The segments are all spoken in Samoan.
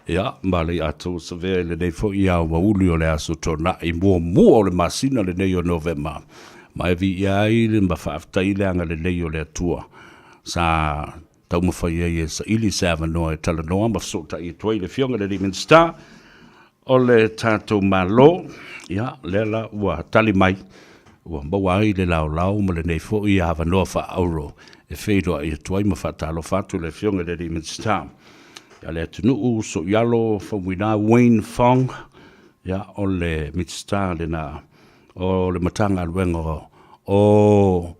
Ia, ma le Atua Savea i lenei foi aoauli o le Aso Toonai muamua o le masina lenei o Novema, ma e viia ai ma faafetai i le agalelei o le Atua sa taumafai ai e saili se avanoa e talanoa ma fesootai atu ai i le Afioga i le alii Minisita o le tatou Malo. Ia, lea la ua tali mai, ua maua ai le laolao ma lenei foi avanoa faaauro e feiloai atu ai ma faatalofa atu i le Afioga i le alii Minisita. Ia le atunuu, Soialo Faumuina Wayne Fong, ia, o le Minisita lena o le Matagaluega o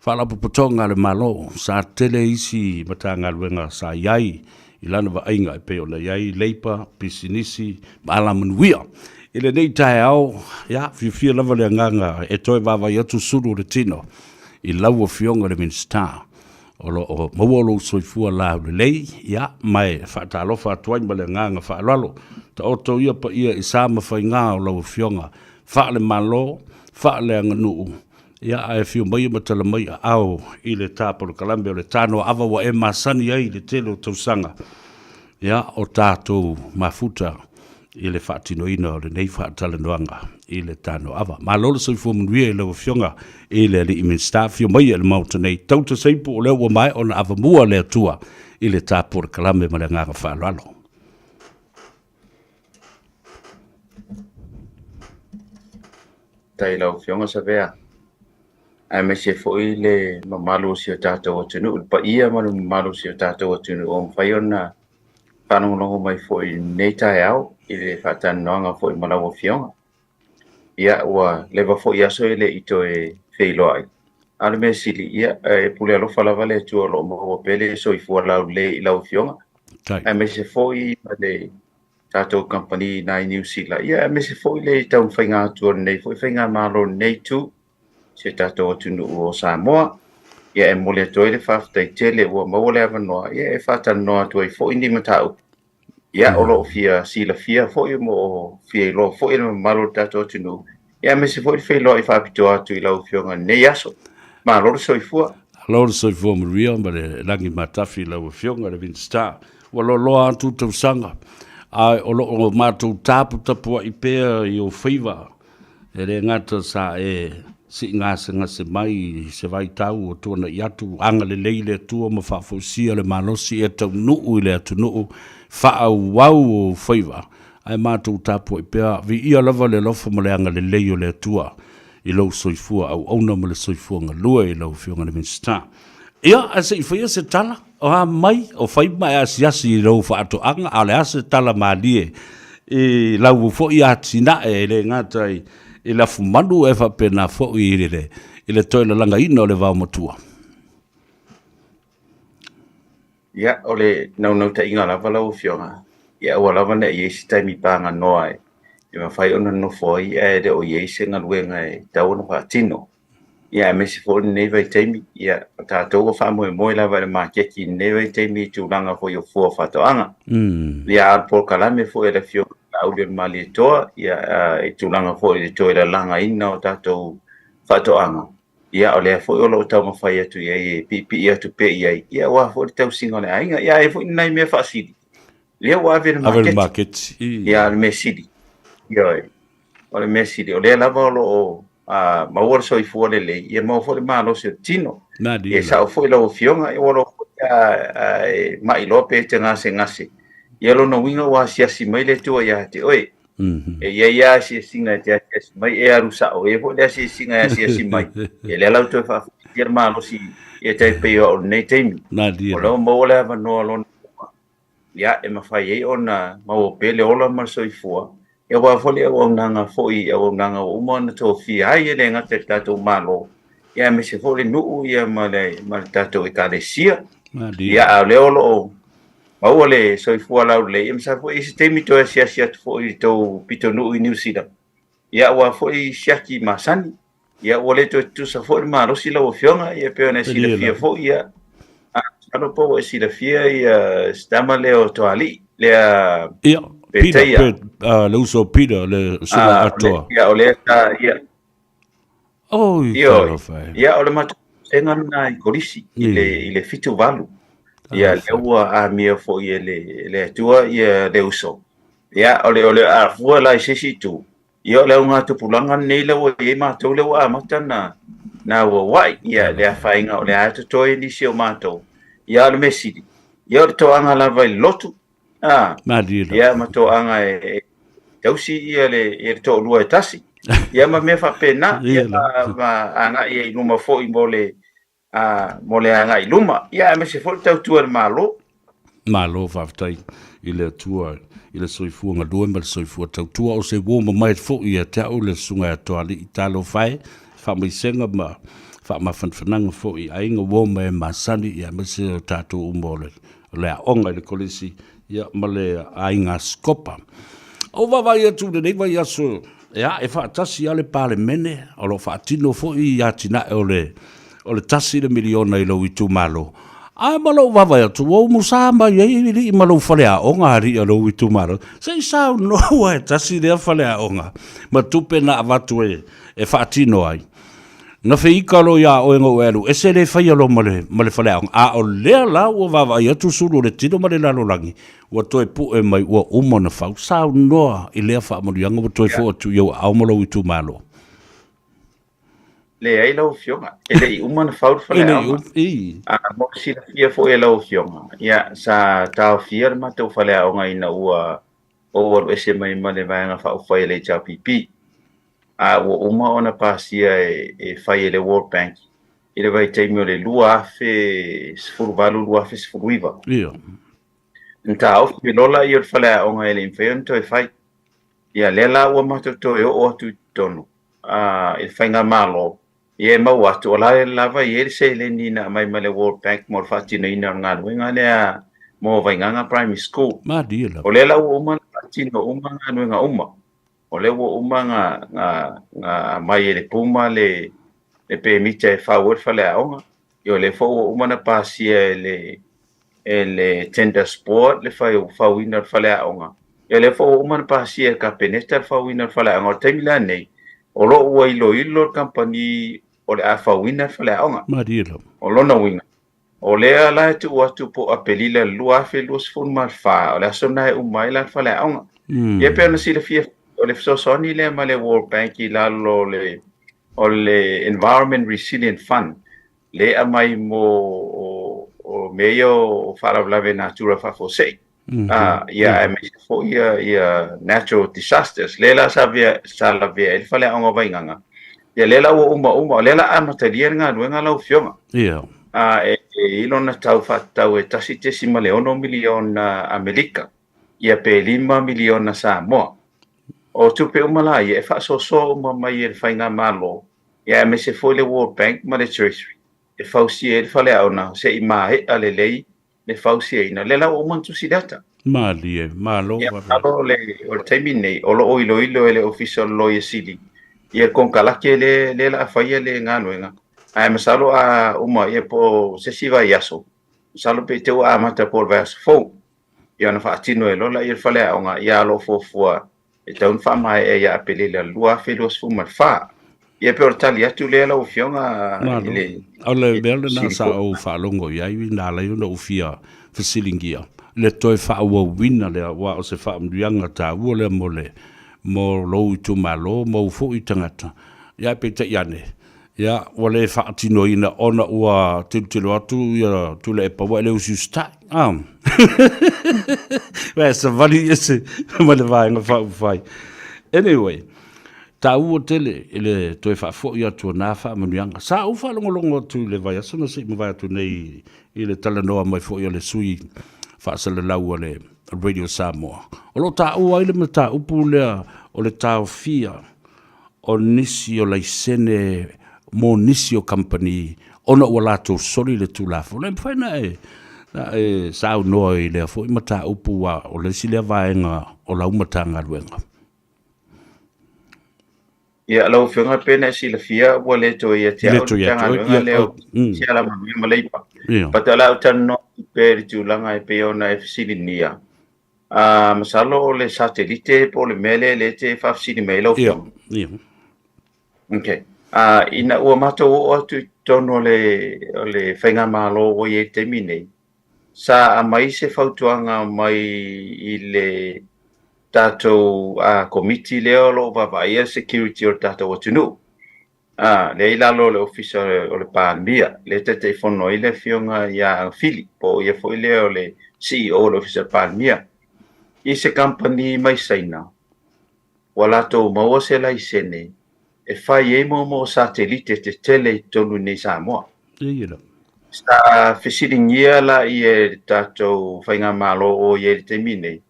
Faalapotopotoga a le Malo. Sa tele isi Matagaluega sa i ai i lana vaaiga e pei ona i ai Leipa, Pisinisi ma Alamanuia. I lenei taeao, ia, fiafia lava le agaga e toe vaavaai atu sulu o le tino i lau Afioga i le Minisita o lo o maua lou soifua laulelei, ia, ma e faatalofa atu ai ma le agaga faaaloalo. Taoto ia paia i sa ma faiga o lau Afioga faale-Malo, faale-aganuu, ia, ae afio mai ma tala mai aao i le ta polokalame o le Tanoa Ava ua e masani ai i le tele o tausaga, ia, o tatou mafuta i le faatinoina o lenei faatalanoaga i le Tanoa Ava. Malo le soifua manuia i lau Afioga i le Alii Minisita, afio mai i le Maota nei, tauta se ipu o lea ua maea ona avamua le Atua i le ta polokalame ma le agaga faaaloalo. Faafetai i lau Afioga Savea, aemaise foi le mamalu o si o tatou atunuu, le paia ma le mamalu o si o tatou atunuu ua mafai ona faalogologo mai foi i lenei taeao i le faatalanoaga foi ma lau Afioga. Ia, ua leva foi aso e le i toe feiloai, a o le mea sili, ia, e pule alofa lava le Atua o lo o maua pea le soifua laulelei i lau Afioga, aemaise foi le tatou kamupani i i Niu Sila, ia, aemaise foi le taumafaiga atu o lenei foi faigamalo i lenei itu i si o tatou atunuu o Samoa. Ia, e momoli atu ai le faafetai tele ua maua le avanoa ia e faatalanoa atu ai foi ni mataupu. Ia, o lo o fia silafia foi ma o fia iloa foi e le mamalu o le tatou atunuu, ia aemaise foi le feiloai faapitoa atu i lau Afioga i lenei aso. Malo le soifua. Malo le soifua manuia ma le lagi matafi i lau Afioga i le Minisita. Ua loaloa atu tausaga, ae o lo o matou taputapuai pea i ou faiva. E le gata sa e siigasegase mai i se vaitau o tuanai atu, agalelei le Atua ma faafoisia le malosi e taunuu i le atunuu, faaauau ou faiva, ae matou tapuai pea, viia lava le alofa ma le agalelei o le Atua i lou soifua auauna ma le soifua galue i lau Afioga i le Minisita. Ia, ae se i faia se tala, o a mai, o fai ma e asiasi i lou faatoaga, a o le a se tala malie i lau foi atinae e le gata i le afumanu ae faapena foi i le toe lalagaina o le vaomatua. Ia, o le naunautaiga lava lau Afioga, ia aua lava ne i i ai se taimi paganoa e mafai ona nofo ai ae le o i ai se galuega e tatau ona faatino. Ia aemaise foi lenei vaitaimi, ia o tatou ua faamoemoe lava i le maketi i lenei vaitaimi i tulaga foi o fua o faatoaga. Ia a o le polokalame foi a le Afioga ia Laaulialemalietoa, ia i tulaga foi i le toe lalagaina o tatou faatoaga, ia o lea foi o lo o taumafai atu i ai e piipii atu pea i ai, ia aua foi le tausiga o le aiga. Ia a i ai foi ni nai mea faasili, lea ua ave i le maketi. Ave i le maketi. Ia a o le mea sili, ioe. O le mea sili, o lea lava o lo o maua le soifua lelei, ia maua foi le malosi o le tino. E sao foi lau Afioga, ua iloa foi a e mai loa pe e te gasegase, ia lona uiga ua asiasi mai le Atua ia te oe. E i ai lava asiasiga e te asiasi mai, e alu sao, e i ai foi le asiasiga e asiasi mai, ia lea la ua toe faafoisia le malosi e tai pei o au i lenei taimi. O lea ua maua le avanoa lona lua, ia, e mafai ai ona maua pea le ola ma le soifua, ia aua foi le auaunaga foi, auaunaga ua uma ona tofia ai e le gata i le tatou Malo, ia aemaise foi le nuu ia ma le ma le tatou Ekalesia. Ia, a o lea o lo o maua le soifua laulelei, ia masalo foi i se taimi toe asiasi atu foi i le tou pitonuu i Niu Sila, ia aua foi siaki masani. Ia ua le toe tutusa foi le malosi lau Afioga, ia pei ona e silafia foi, ia, masalo po ua e silafia ia si tama lea o Toalii, lea Ia, Peter, Peter, le uso o Peter, le susuga atoa. Ia, o lea sa, ia. Oi, talofa e. Ia, o le matou vasega lena i Kolisi, i le 78. Ia, lea ua amia foi e le, le Atua ia le uso. Ia, o le, o le a fua la i se isi itu, ia o le augatupulaga lenei lea ua i ai matou lea ua amata na, na auauai. Ia, le afaina o lea lava e totoe nisi o matou. Ia, o le mea sili, ia o le toaga lava i le lotu, a, Malie lava. ia ma toaga e, e tausi ia le, ia le toalua e tasi. Ia ma mea faapena, ia Ia ma, lava. ma agai ai i luma foi mo le, a, mo le agai i luma, ia aemaise foi le tautua i le Malo. Malo faafetai i le Atua i le soifua galue ma le soifua tautua. O se uo mamae foi ia te au le Susuga ia Toalii Talofa e, faamaisega ma faamafanafanaga foi i aiga uo ma e masani ia aemaise o tatou uma o le le aoga i le kolisi ia ma le aiga Sikopa. Ou vaavaai atu i lenei vaiaso, ia, e faatasi lava le Palemene, o lo o faatino foi atinae o le o le $1 le miliona i lou itumalo. Ae ma lou vaavaai atu, ua umusa mai ai alii ma lou faleaoga alii a lou itumalo. Se i saunoa aua e tasi lea faleaoga ma tupe na avatu e, e faatino ai. Na feika loa ia oe na ou alu ese le faia loa ma le, ma le faleaoga. A o lea la ua vaavaai atu sulu o le tino ma le lalolagi, ua toe pue mai ua uma ona fau. Saunoa i lea faamanuiaga ua toe fou atu i ou aao ma lou itumalo. Leai lau Afioga, e le i uma ona fau le faleaoga. A mo le silafia foi e lau Afioga, ia, sa taofia le matou faleaoga ina ua ou alu ese mai ma le Vaega Faaupufai a le HRPP. A ua uma ona pasia e, e fai e le World Bank i le vaitaimi o le 2018 2019. Ia. Na taofi loa lea o le faleaoga e le i mafai ona toe fai. Ia lea la ua matou toe oo atu i totonu a, i le faigamalo, ia e maua atu o la e lava e i ai le seleni na aumai mai le World Bank mo le faatinoina o le galuega lea mo Vaigaga Primary School. Malie lava. O lea la ua uma ona faatino uma galuega uma. O lea ua uma na, na, na aumai e le Puma le, le pemita e fau ai le faleaoga. Ia o lea foi ua uma ona pasia e le, e le Tenders Board le fai, fauina o le faleaoga. Ia o lea foi ua uma ona pasia e le Kapeneta le fauina o le faleaoga. O le taimi la lenei, o lo o ua iloilo le kamupani o le a fauina le faleaoga. Malie lava. O lona uiga, o lea la e tuu atu po o Aperila 2024, o le aso lena e uma ai la le faleaoga. Ia e pei ona silafia, o le fesoasoani lea mai le World Bank i lalo o le, o le Environment Resilient Fund, lea e aumai mo o, o mea ia o faalavelave natura faafuasei. Ah, ia, aemaise foi ia, ia natural disasters. Lea la sa vea, sa lavea ai le faleaoga o Vaigaga. Ia lea la ua uma uma, o lea la amatalia le galuega lau Afioga. Ia. Ah, e, e i lona tau faatatau e 1.6 miliona Amerika, ia pe 5 miliona Samoa. O tupe uma la ia e faasoasoa uma mai e le Faigamalo, ia aemaise foi le World Bank ma le Treasury e fausia ai le faleaoga se i maea lelei le fausiaina. Lea la ua uma ona tusi le ata. Malie, malo. Ia, masalo o le, o le taimi lenei, o lo o iloilo e le Ofisa o le Loia Sili ia le konekarate lea, lea o le a faia le galuega. Ae masalo a uma ia po o se isi vaiaso, masalo pe te i ua amata po o le vaiaso fou. Ia ona faatino ai loa lea o le faleaoga, ia o lo o fuafua e tatau ona faamaea ia Aperila 2024. Ia pei o le tali atu lea lau Afioga i le O le mea lena sa ou faalogo i ai na ala ai ona ou fia fesiligia le toe faaauauina lea, aua o se faamanuiaga taua lea mo le mo lou itumalo ma ou foi tagata. Ia ae peitai ane, Ia, ua le faatinoina ona ua tilotilo atu ia Tuilaepa ua e le usiusitai. Ah. Ua e savali ese ma le Vaega Faaupufai. Anyway, taua tele i le toe faafoi atu o na faamanuiaga. Sa ou faalogologo atu i le vaiaso na se i mavae atu nei i le talanoa mai foi a le sui faasalalau a le Radio Samoa. O lo o taua ai le mataupu lea o le taofia o nisi o laisene mo nisi o kamupani ona ua latou soli le Tulafono. E mafai ona e, na e saunoa i lea foi mataupu aua o le isi lea vaega o lau Matagaluega. Ia, lau Afioga, pei ona e silafia ua le toe ia te au le Matagaluega lea o Pisinisi, Alamanuia ma Leipa. But o le a ou talanoa atu pea i le tulaga e pei ona e fesiligia. A, masalo o le satelite po o le mea lea lea e te faafesili mai ai lau Afioga. Ia. Okay. A, ina ua matou oo atu i totonu o le, o le faigamalo ua i ai i le taimi nei, Sa aumai se fautuaga mai i le tatou Komiti lea o lo o vaavaaia le security o le tatou atunuu, lea i lalo o le Ofisa o le Palemia, lea e Taitaifono ai le Afioga ia Agafili, po o ia foi lea o le CEO o le Ofisa o le Palemia, i se kamupani mai Saina ua latou maua se laisene e fai ai moomoo satelite tetele i totonu i nei Samoa. Sa fesiligia la ia e le tatou faigamalo o i ai i le taimi nei,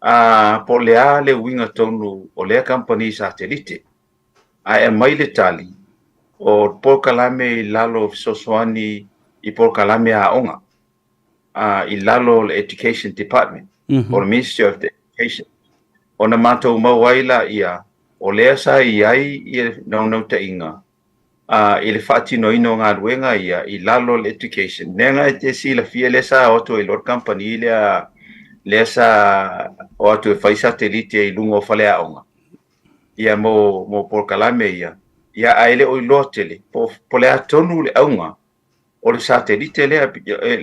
a po o le a le uiga tonu o lea kamupani satelite. Ae aumai le tali, o le polokalame i lalo o fesoasoani i polokalame a aoga, i lalo o le Education Department, o le Ministry of the Education. Ona matou maua ai laia, o lea sa i ai le naunautaiga i le faatinoina o galuega ia i lalo o le Education. Leaga e te silafia lea sa o atu ai loa le kamupani lea, lea sa o atu e fai satelite i luga o faleaoga, ia mo, mo polokalame ia, ia ae le o iloa tele po, po le a tonu le auga o le satelite lea.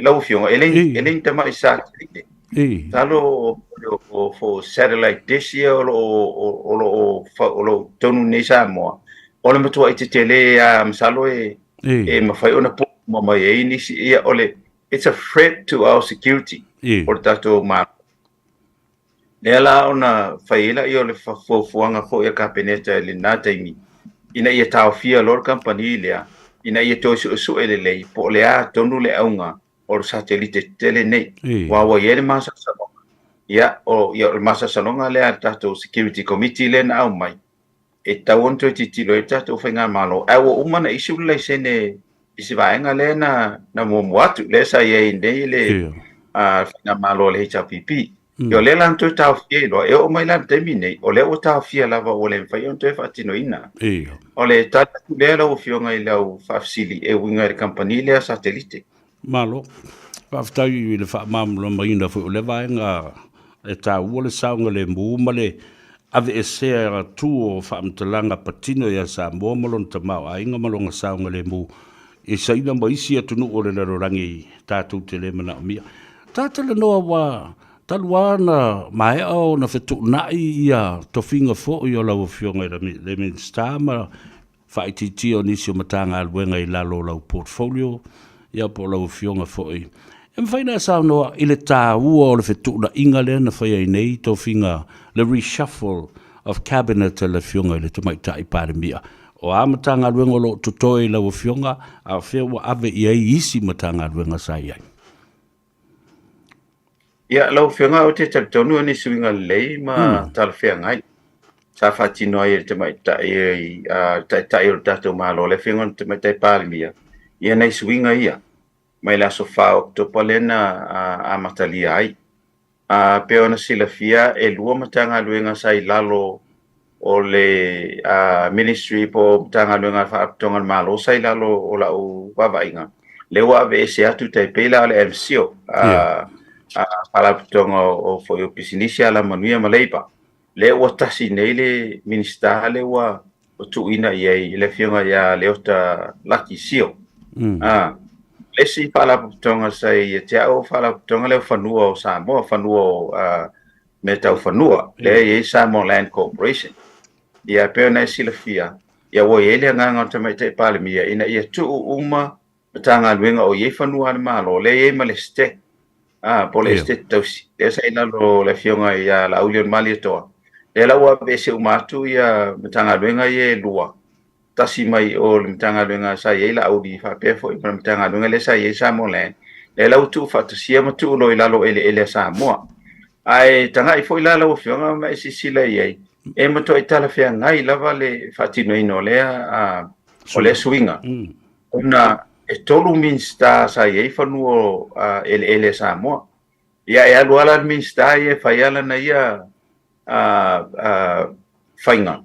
Lau Afioga, e le, e le ni tamai satelite. Talo o, o satellite dish ia o lo o, o lo o, o lo o tonu nei Samoa, o le matuai tetele a masalo e, e mafai ona po mai ai nisi, ia o le, it's a threat to our security, o le tatou Malo. Lea la ona fai ai lea o le fuafuaga foi a le Kapeneta i lena taimi, ina ia taofia loa le kamupani lea, ina ia toe suesue lelei po o le a tonu le auga o le satelite tetele nei. Aua ua i ai le masalosaloga, ia, o, ia, o le masalosaloga lea a le tatou Security Committee lea na aumai, e tatau ona toe tilotilo ai le tatou faigamalo, ae ua uma ona issue le laisene i se vaega lea na, na muamua atu, lea sa i ai nei le faigamalo a le HRPP. Ia o lea la na toe taofia ai loa, e oo mai la i le taimi nei, o lea ua taofia lava ua le mafai ona toe faatinoina. O le tali atu lea lau Afioga i lau faafesili e uiga i le kamupani lea satelite. Malo. Faafetai i le faamalamalamaina foi o lea vaega e taua le saogalemu ma le aveesea atu o faamatalaga patino ia Samoa ma lona tamaoaiga ma lona saogalemu i Saina ma isi atunuu o le lalolagi tatou te le manaomia. Ta talanoa ua talu lava ona maea ona fetuunai ia tofiga foi o lau Afioga i le Minisita ma faaitiitia o nisi o Matagaluega i lalo o lau portfolio, ia po o lau Afioga foi. E mafai ona e saunoa i le taua o le fetuunaiga lea na fai ai nei tofiga, le reshuffle of Cabinet a le Afioga i le Tamaitai Palemia. O a Matagaluega o lo o totoe i lau Afioga, a o fea ua ave i ai isi Matagaluega sa i ai? Ia, lau Afioga, ou te talitonu o ni suiga lelei ma talafeagai sa faatino ai e le tamaitai, le Taitai o le tatou Malo, le Afioga i le Tamaitai Palemia, ia nai suiga ia mai le aso 4 o Oketopa lea na amatalia ai. A pei ona silafia, e lua Matagaluega sa i lalo o le Ministry po o Matagaluega a le Faalapotopotoga a le Malo sa i lalo o lau vaavaaiga, lea ua aveese atu tai pei la o le MCIL, Faalapotopotoga o foi o Pisinisi, Alamanuia ma Leipa. Lea ua tasi nei le Minisita lea ua tuuina i ai le Afioga ia Leota Laki Sio. Le isi Faalapotopotoga sa ia te au, Faalapotopotoga lea o Fanua o Samoa, Fanua o mea tau fanua, lea e i ai Samoa Land Corporation. Ia, e pei ona e silafia, ia ua i ai le agaga o le Tamaitai Palemia ina ia tuu uma Matagaluega o i ai fanua a le Malo, lea e i ai ma le STEC, po o le Esetete Tausi, lea sa i lalo o le Afioga ia Laauli o le Malietoa. Lea la ua aveese uma atu ia Matagaluega ia e lua, tasi mai o le Matagaluega sa i ai Laauli faapea foi ma le Matagaluega lea sa i ai Samoa Land, lea la ua tuufaatasia ma tuu loa i lalo o eleele a Samoa. Ae tagai foi la lau Afioga ma e silasila i ai, e matuai talafeagai lava le faatinoina o lea, o lea suiga. Ona e tolu Minisita sa i ai fanua eleele a Samoa. Ia e alu lava la le Minisita ia e fai lava lana ia faiga,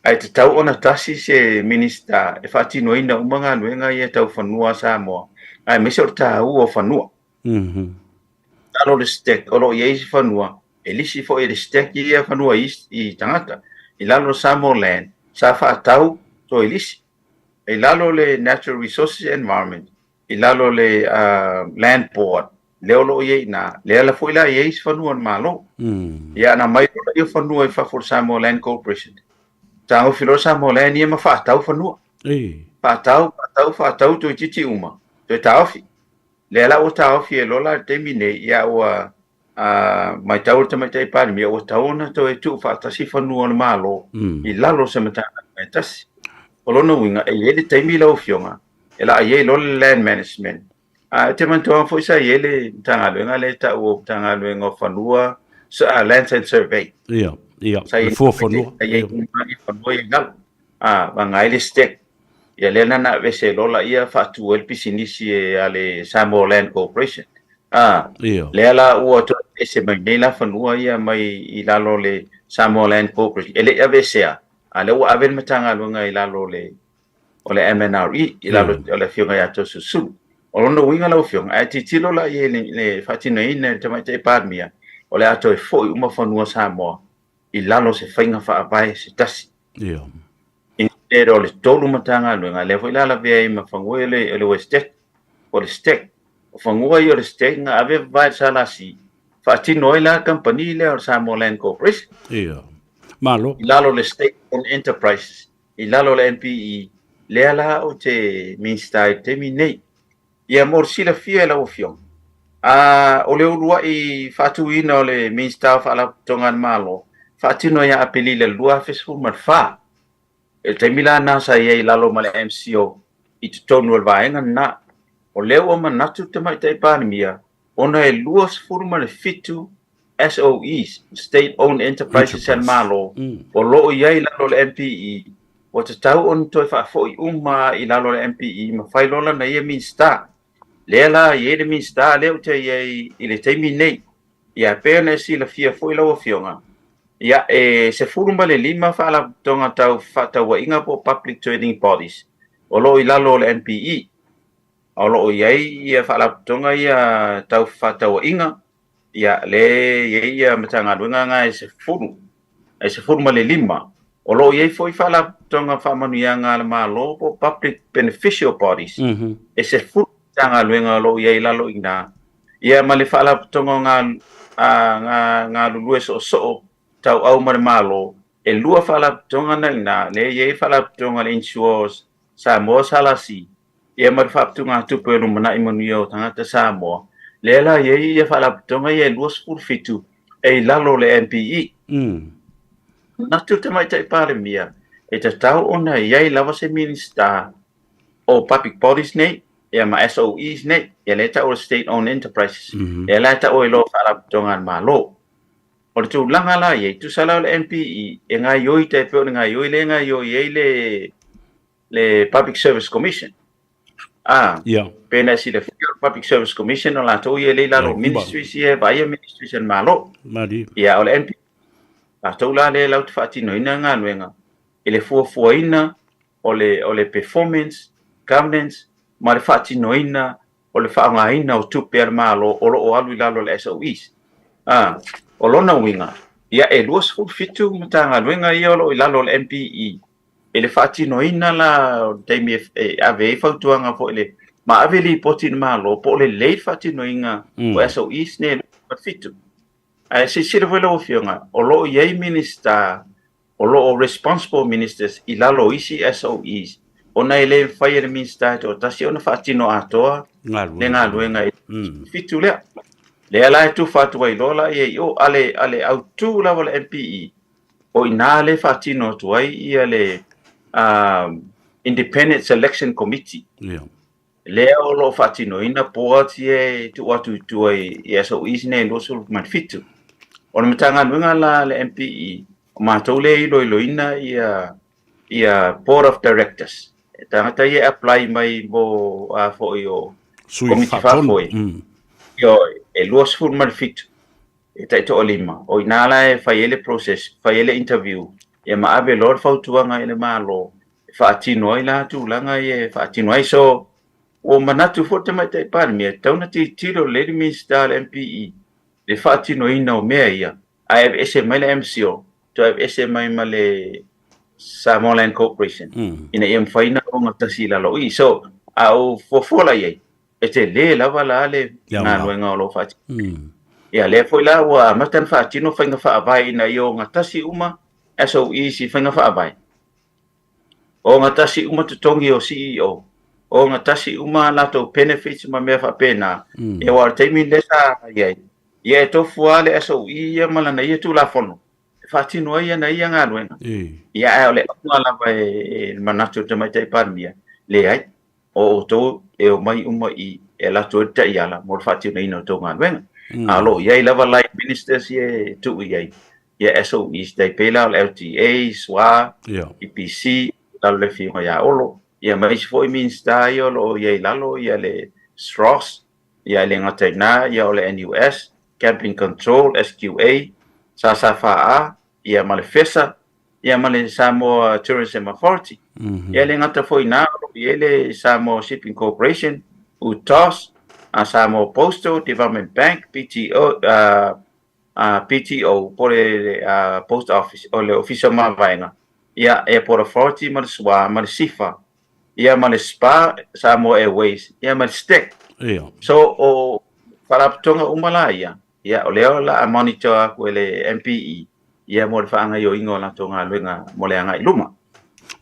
ae tatau ona tasi se Minisita e faatinoina uma galuega ia tau fanua a Samoa, aemaise o le taua o fanua. Talo o le STEC, o lo o i ai se fanua, e lisi foi e le STEC ia fanua i, i tagata. I lalo o Samoa Land, sa faatau toe lisi. I lalo o le Natural Resources Environment, i lalo o le Land Board, lea o lo o i ai i ina, lea la foi la e i ai isi fanua o le Malo. Ia ana aumai loa lea o fanua i fafo o le Samoa Land Corporation, tagofi loa le Samoa Land ia ma faatau fanua. Faatau, faatau, faatau toeitiiti uma, toe taofi. Lea la ua taofi ai loa la i le taimi nei, ia ua matau le Tamaitai Palemia ua tatau ona toe tuufaatasi fanua o le Malo i lalo o se Matagaluega e tasi. O lona uiga, e i ai le taimi lau Afioga e laei ai loa le Land Management. Ae ou te manatua foi sa i ai le Matagaluega lea e tau o Matagaluega o Fanua, Lands and Survey. Ia, ia, le fua fanua. Sa i ai fanua i lalo. Vaga ai le STEC. Ia lea na na aveese loa laia faatu ai le pisinisi a le Samoa Land Corporation. A, lea la ua toe aveese mai nei la fanua ia mai i lalo o le Samoa Land Corporation. E le i aveesea, a lea ua ave le Matagaluega i lalo o le o le MNRE, i lalo o le Afioga ia Toeolesulusulu. O lona uiga lau Afioga, a e tilotilo la i ai i le faatinoina e le Tamaitai Palemia, o le a toe foi uma fanua Samoa i lalo o se faiga faavae se tasi. Instead o le 3 Matagaluega, lea foi la lavea ai ma fanua ia o le Westec, o le STEC. O fanua ia o le STEC na ave vavae le SLC, faatino ai la kamupani lea o le Samoa Land Corporation. Malo. I lalo o le State Owned Enterprises, i lalo o le MPE, lea la ou te Minisita ai i le taimi nei. Ia mo le silafia e lau Afioga, a o le uluai faatuina o le Minisita o Faalapotopotoga a le Malo, faatino ia Aperila 2014. I le taimi la lena sa i ai i lalo ma le MCO i totonu o le vaega lena. O lea ua manatu le Tamaitai Palemia ona e 27 SOEs, State Owned Enterprises a le Malo, o lo o i ai i lalo o le MPE, ua tatau ona toe faafoi uma i lalo o le MPE ma fai loa lana ia Minisita. Lea la e i ai le Minisita lea ou te i ai i le taimi nei. Ia, e pei ona e silafia foi lau Afioga, ia, e 15 Faalapotopotoga tau Fefaatauaiga po o Public Trading Bodies o lo o i lalo o le MPE. O lo o i ai ia Faalapotopotoga ia tau Fefaatauaiga, ia, lea e i ai ia Matagaluega na e 10, e 15. O lo o i ai foi Faalapotopotoga Faamanuiaga a le Malo po o Public Beneficial Bodies, e 10 Matagaluega o lo o i ai i lalo i ina, ia ma le Faalapotopotoga o Galulue Soosoo Tauau ma le Malo, e 2 Faalapotopotoga na i ina, lea e i ai le Faalapotopotoga a le Insurance Samoa SLC, ia ma le Faaputugatupe o Lumanai Manuia o Tagata Samoa, lea la e i ai ia Faalapotopotoga ia e 27 e i lalo o le MPE. Manatu le Tamaitai Palemia, e tatau ona i ai lava se Minisita o Public Bodies nei, ia ma SOEs nei, ia lea e tau o le State Owned Enterprises, lea la e tau ai loa Faalapotopotoga a le Malo. O le tulaga la i ai, tusa la o le MPE, e gaoioi tai pei o le gaoioi lea e gaoioi ai le le Public Service Commission. Ah, pe na silafia o le Public Service Commission o latou ia lea i lalo o ministries ia e vaaia ministries a le Malo. Ia, o le MPE, latou la lea latou te faatinoina galuega i le fuafuaina o le, o le performance, governance ma le faatinoina o le faaaogaina o tupe a le Malo o lo o alu i lalo o le SOEs. Ah, o lona uiga, ia e 27 Matagaluega ia o lo o i lalo o le MPE i le faatinoina la o le taimi e ave ai fautuaga foi le ma ave lipoti i le Malo po o lelei le faatinoina o SOEs nei e 27. Ae silasila foi lau Afioga, o lo o i ai Minisita o lo o responsible ministers i lalo o isi SOEs ona e le mafai e le Minisita e toatasi ona faatino atoa le galuega i 7 lea. Lea la e tufa atu ai loa la i o a le autu lava o le MPE, o i ina lea e faatino atu ai ia le Independent Selection Committee. Lea o lo o faatinoina boards ia e tuu atu i tua i SOEs nei e 27. O le Matagaluega la a le MPE, o matou lea e iloiloina ia Board of Directors. E tagata ia e apply mai mo a foi o Komiti Faafoe. Ioe, e 27 e taitoalima. O i ina la e fai ai le process, fai ai le interview, ia ma ave loa le fautuaga i le Malo e faatino ai la tulaga ia e faatino ai. So, ua manatu foi le Tamaitai Palemia, e tatau ona tilotilo lelei le Minisita o le MPE le faatinoina o mea ia, ae aveese mai le MCO, toe aveese mai ma le Samoa Land Corporation, ina ia mafai ona ogatasi i lalo o i. So, a ou fuafua la i ai, E tele lava la le galuega o lo o faatino. Ia lea foi la ua amata ona faatino faiga faavae ina ia ogatasi uma SOEs i faiga faavae. Ogatasi uma totogi o CEO, ogatasi uma a latou benefits ma mea faapena. Ia aua o le taimi lea sa i ai, ia e tofu lava le SOE ia ma lana ia Tulafono e faatino ai ana ia galuega. Ia ae o le auga lava e manatu o le Tamaitai Palemia, leai, o outou e omai uma i e alu atu ai le taiala mo le faatinoina o tou galuega. A o lo o i ai lava line ministers ia e tuu i ai, ia SOEs, tai pei la o le LTA, SWA, EPC, lalo le Afioga ia Olo, ia ma isi foi Minisita ia o lo o i ai i lalo, ia le SROS, ia e le gata i na, ia o le NUS, Gambling Control, SQA, SSFA, ia ma le FESA, ia ma le Samoa Tourism Authority. Ia e le gata foi i na, o lo o i ai le Samoa Shipping Corporation, UTOS, a Samoa Postal Development Bank, PTO, PTO po o le Post Office, o le Ofisa o Mavaega, ia Airport Authority ma le SWA ma le SIFA, ia ma le SPA, Samoa Airways, ia ma le STEC. So o faalapotopotoga uma la ia, ia o lea o le a monitor atu e le MPE ia mo le faagaoioiga o latou galuega mo le agai i luma.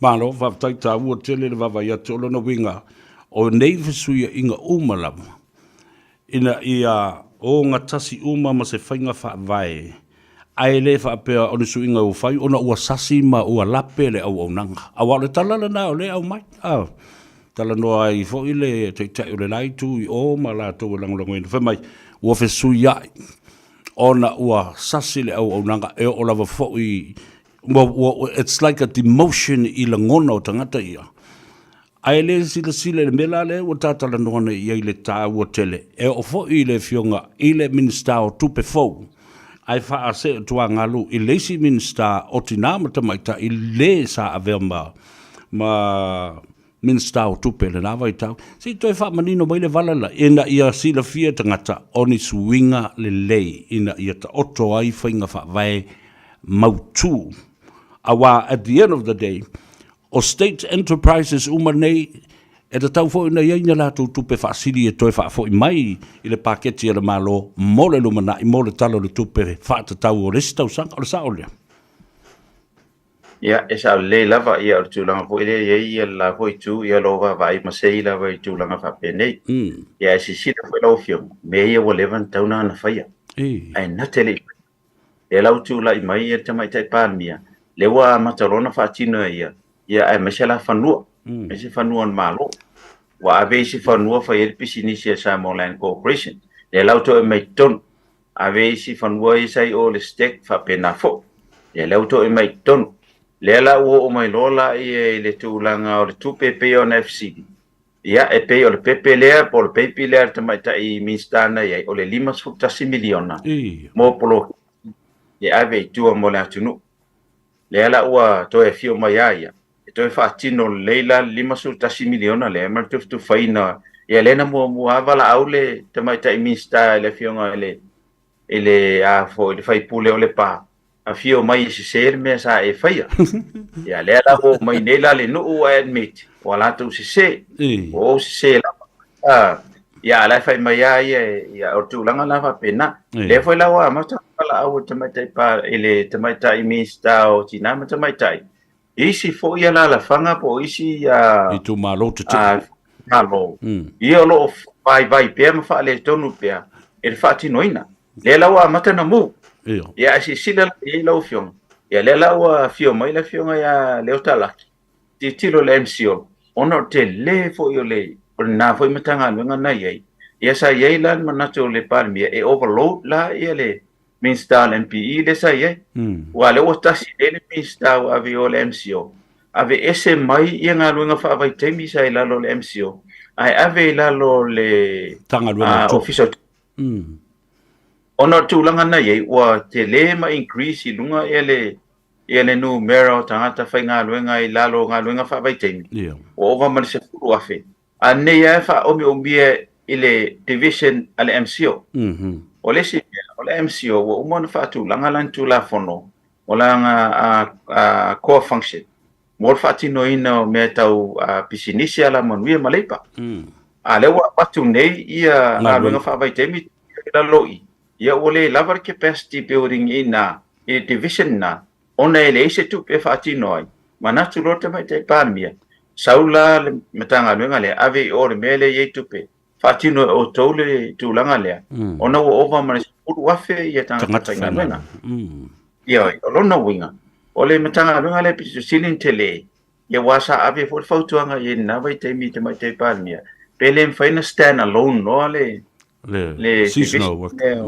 Malo, faafetai taua tele le vaavaai atu. O lona uiga, o nei fesuiaiga uma lava, ina ia ogatasi uma ma se faiga faavae, ae le faapea o ni suiga ua fai ona ua sasi ma ua lape le auaunaga. Aua o le tala lena o lea e aumai, a talanoa ai foi le Taitai o le la Itu i o ma latou e lagolagoina, fai mai ua fesuiai ona ua sasi le auaunaga e oo lava foi ua, it's like a demotion i lagona o tagata ia. Ae le silasila i le mea la lea ua ta talanoa nei i ai i le taua tele, e oo foi i le Afioga i le Minisita o Tupe fou, ae faasee tuagalu i le isi Minisita o Tina ma Tamaitai le sa avea ma ma Minisita o Tupe i lena vaitau. Se i toe faamanino mai le vala la, ina ia silafia e tagata o ni suiga lelei ina ia taoto ai faiga faavae mautu. Aua at the end of the day, O State Enterprises uma nei, e tatau foi ona i ai ni a latou tupe faasili e toe faafoi mai i le paketi a le Malo mo le lumanai, mo le Tala o le Tupe faatatau o le isi tausaga. O le sao lea? Ia, e sao lelei lava, ia, o le tulaga foi lea e i ai ia le la foi itu, ia, o lo o vaavaai masei lava i tulaga faapenei. Ia, ae silasila foi lau Afioga, mea ia ua leva ona tatau ona faia, ae na te le i faia. Lea la ua tulai mai le Tamaitai Palemia, lea ua amata loa ona faatino e ia, ia aemaise la fanua, aemaise fanua o le Malo. Ua ave isi fanua fai ai le pisinisi a Samoa Land Corporation, lea la ua toe aumai i totonu. Ave isi fanua ia sa i o i le STEC faapena foi, ia lea ua toe aumai i totonu. Lea la ua oo mai loa la ia i le tulaga o le tupe e pei ona e fesili, Ia, e pei o le pepe lea po o le peipi lea a le tamaitai Minisita na i ai, o le $51 miliona mo poloketi e ave i tua mo le atunuu. Lea la ua toe afio mai a ia, e toe faatino lelei la le $51 miliona lea ma le tufatufaina. Ia lea na muamua lava valaau le tamaitai Minisita i le afioga i le i le a foi le faipule o Lepa, afio mai e sese le mea sa e faia. Ia lea la ua mai nei la le nuu ae admit ua latou sese, ua ou sese lava. Ah, ia la e fai mai a ia, ia o le tulaga la faapena. Lea foi la ua amata valaau i le tamaitai pa i le tamaitai Minisita o Tina ma Tamaitai isi foi alaalafaga po o isi itumalo tetee malo ia o lo o vaivai pea ma faaletonu pea i le faatinoina. Lea la ua amata ona mu. Ia ae silasila la i ai lau Afioga, ia lea la ua afio mai le Afioga ia Leo Talaki, tilotilo i le MCIL, ona o le tele foi o le o lena foi Matagaluega na i ai, ia sa i ai la le manatu o le Palemia e overload la ia le Minisita o le MPE lea sa i ai. Aua o lea ua tasi nei le Minisita ua ave i o i le MCO, aveese mai ia galuega faavaitaimi sa i lalo o le MCO, ae ave i lalo o le Ofisa o Ona o le tulaga na i ai, ua tele ma increase i luga ia le ia le numera o tagata faigaluega i lalo o galuega faavaitaimi, ua ova ma le 10,000. A nei lava e faaomiomia i le division a le MCO. O le isi mea, o le MCO ua uma ona faatulaga lana Tulafono o lana core function mo le faatinoina o mea tau pisinisi, alamanuia ma leipa. A lea ua avatu nei ia galuega faavaitaimi i lalo i i, ia ua le lava le capacity building i ina i le division lena ona e leai se tupe e faatino ai. Manatu loa le Tamaitai Palemia, sau la le Matagaluega lea ave i o i le mea lea e i ai tupe, faatino e outou le tulaga lea, ona ua ova ma le 10,000 ia tagata faigaluega. Ioe, o lona uiga, o le Matagaluega lea pito sili ona tele, Ia aua sa ave foi le fautuaga i ai i lena vaitaimi i le Tamaitai Palemia, pe le mafai ona stand alone loa le le seasonal worker.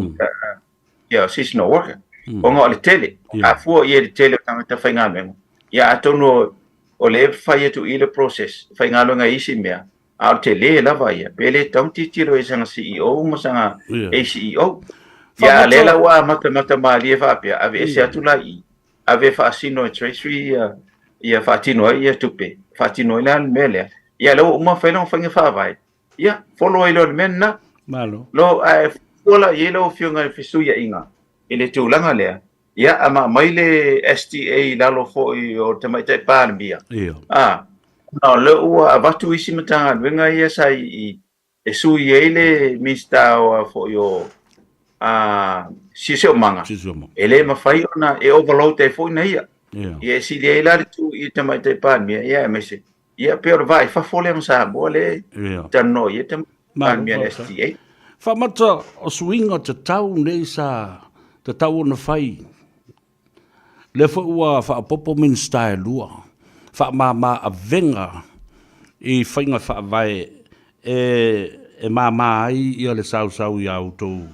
Ia, seasonal worker. Ona o le tele, a fua i ai i le tele o tagata faigaluega, ia atonu o lea e fai atu i i le process, faigaluega i isi mea, a o le tele lava ia, pe le tatau ona tilotilo i saga CEO ma saga ACEO. Ia, a o lea la ua amatamata malie faapea, aveese atu la i i, ave e faasino e Treasury ia, ia faatino ai ia tupe, faatino ai la le mea lea. Ia lea ua uma fai lona faiga faavae, ia follow ai loa i le mea lena. Malo. Lo, ae fua la i ai lau Afioga i le fesuiaiga i le tulaga lea, ia a ma aumai le STA i lalo foi o le Tamaitai Palemia, Ia. a, ona o lea ua avatu isi Matagaluega ia sa i e sui ai le Minisita o foi o a Siosiomaga, e le mafai ona e overload ai foi na ia. Yeah. Ia e sili ai la le tu i Tamaitai Palemia, ia aemaise. Ia pei o le va i fafo lea ma Samoa lea yeah. talanoa i ai Tamaitai Palemia le STA. Faamata o suiga tatau nei sa tatau ona fai Lea foi ua faaopoopo Minisita e lua, faamama avega i faiga faavae e mama ai le sausau i a outou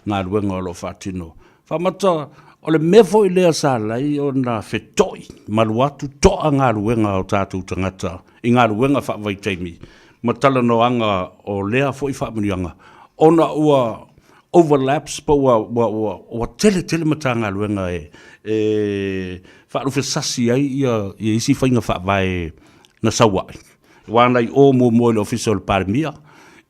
galuega o lo o faatino. Faamata, o le mea foi lea sa ala ai ona feto'i malu atu to'a galuega a o tatou tagata i galuega faavaitaimi ma talanoaga o lea foi faamanuiaga ona ua overlaps po ua, ua, ua, ua tele tele Matagaluega e, e faalufesasi ai ia, ia isi faiga faavae na sau ai. Aua na i o muamua i le Ofisa o le Palemia,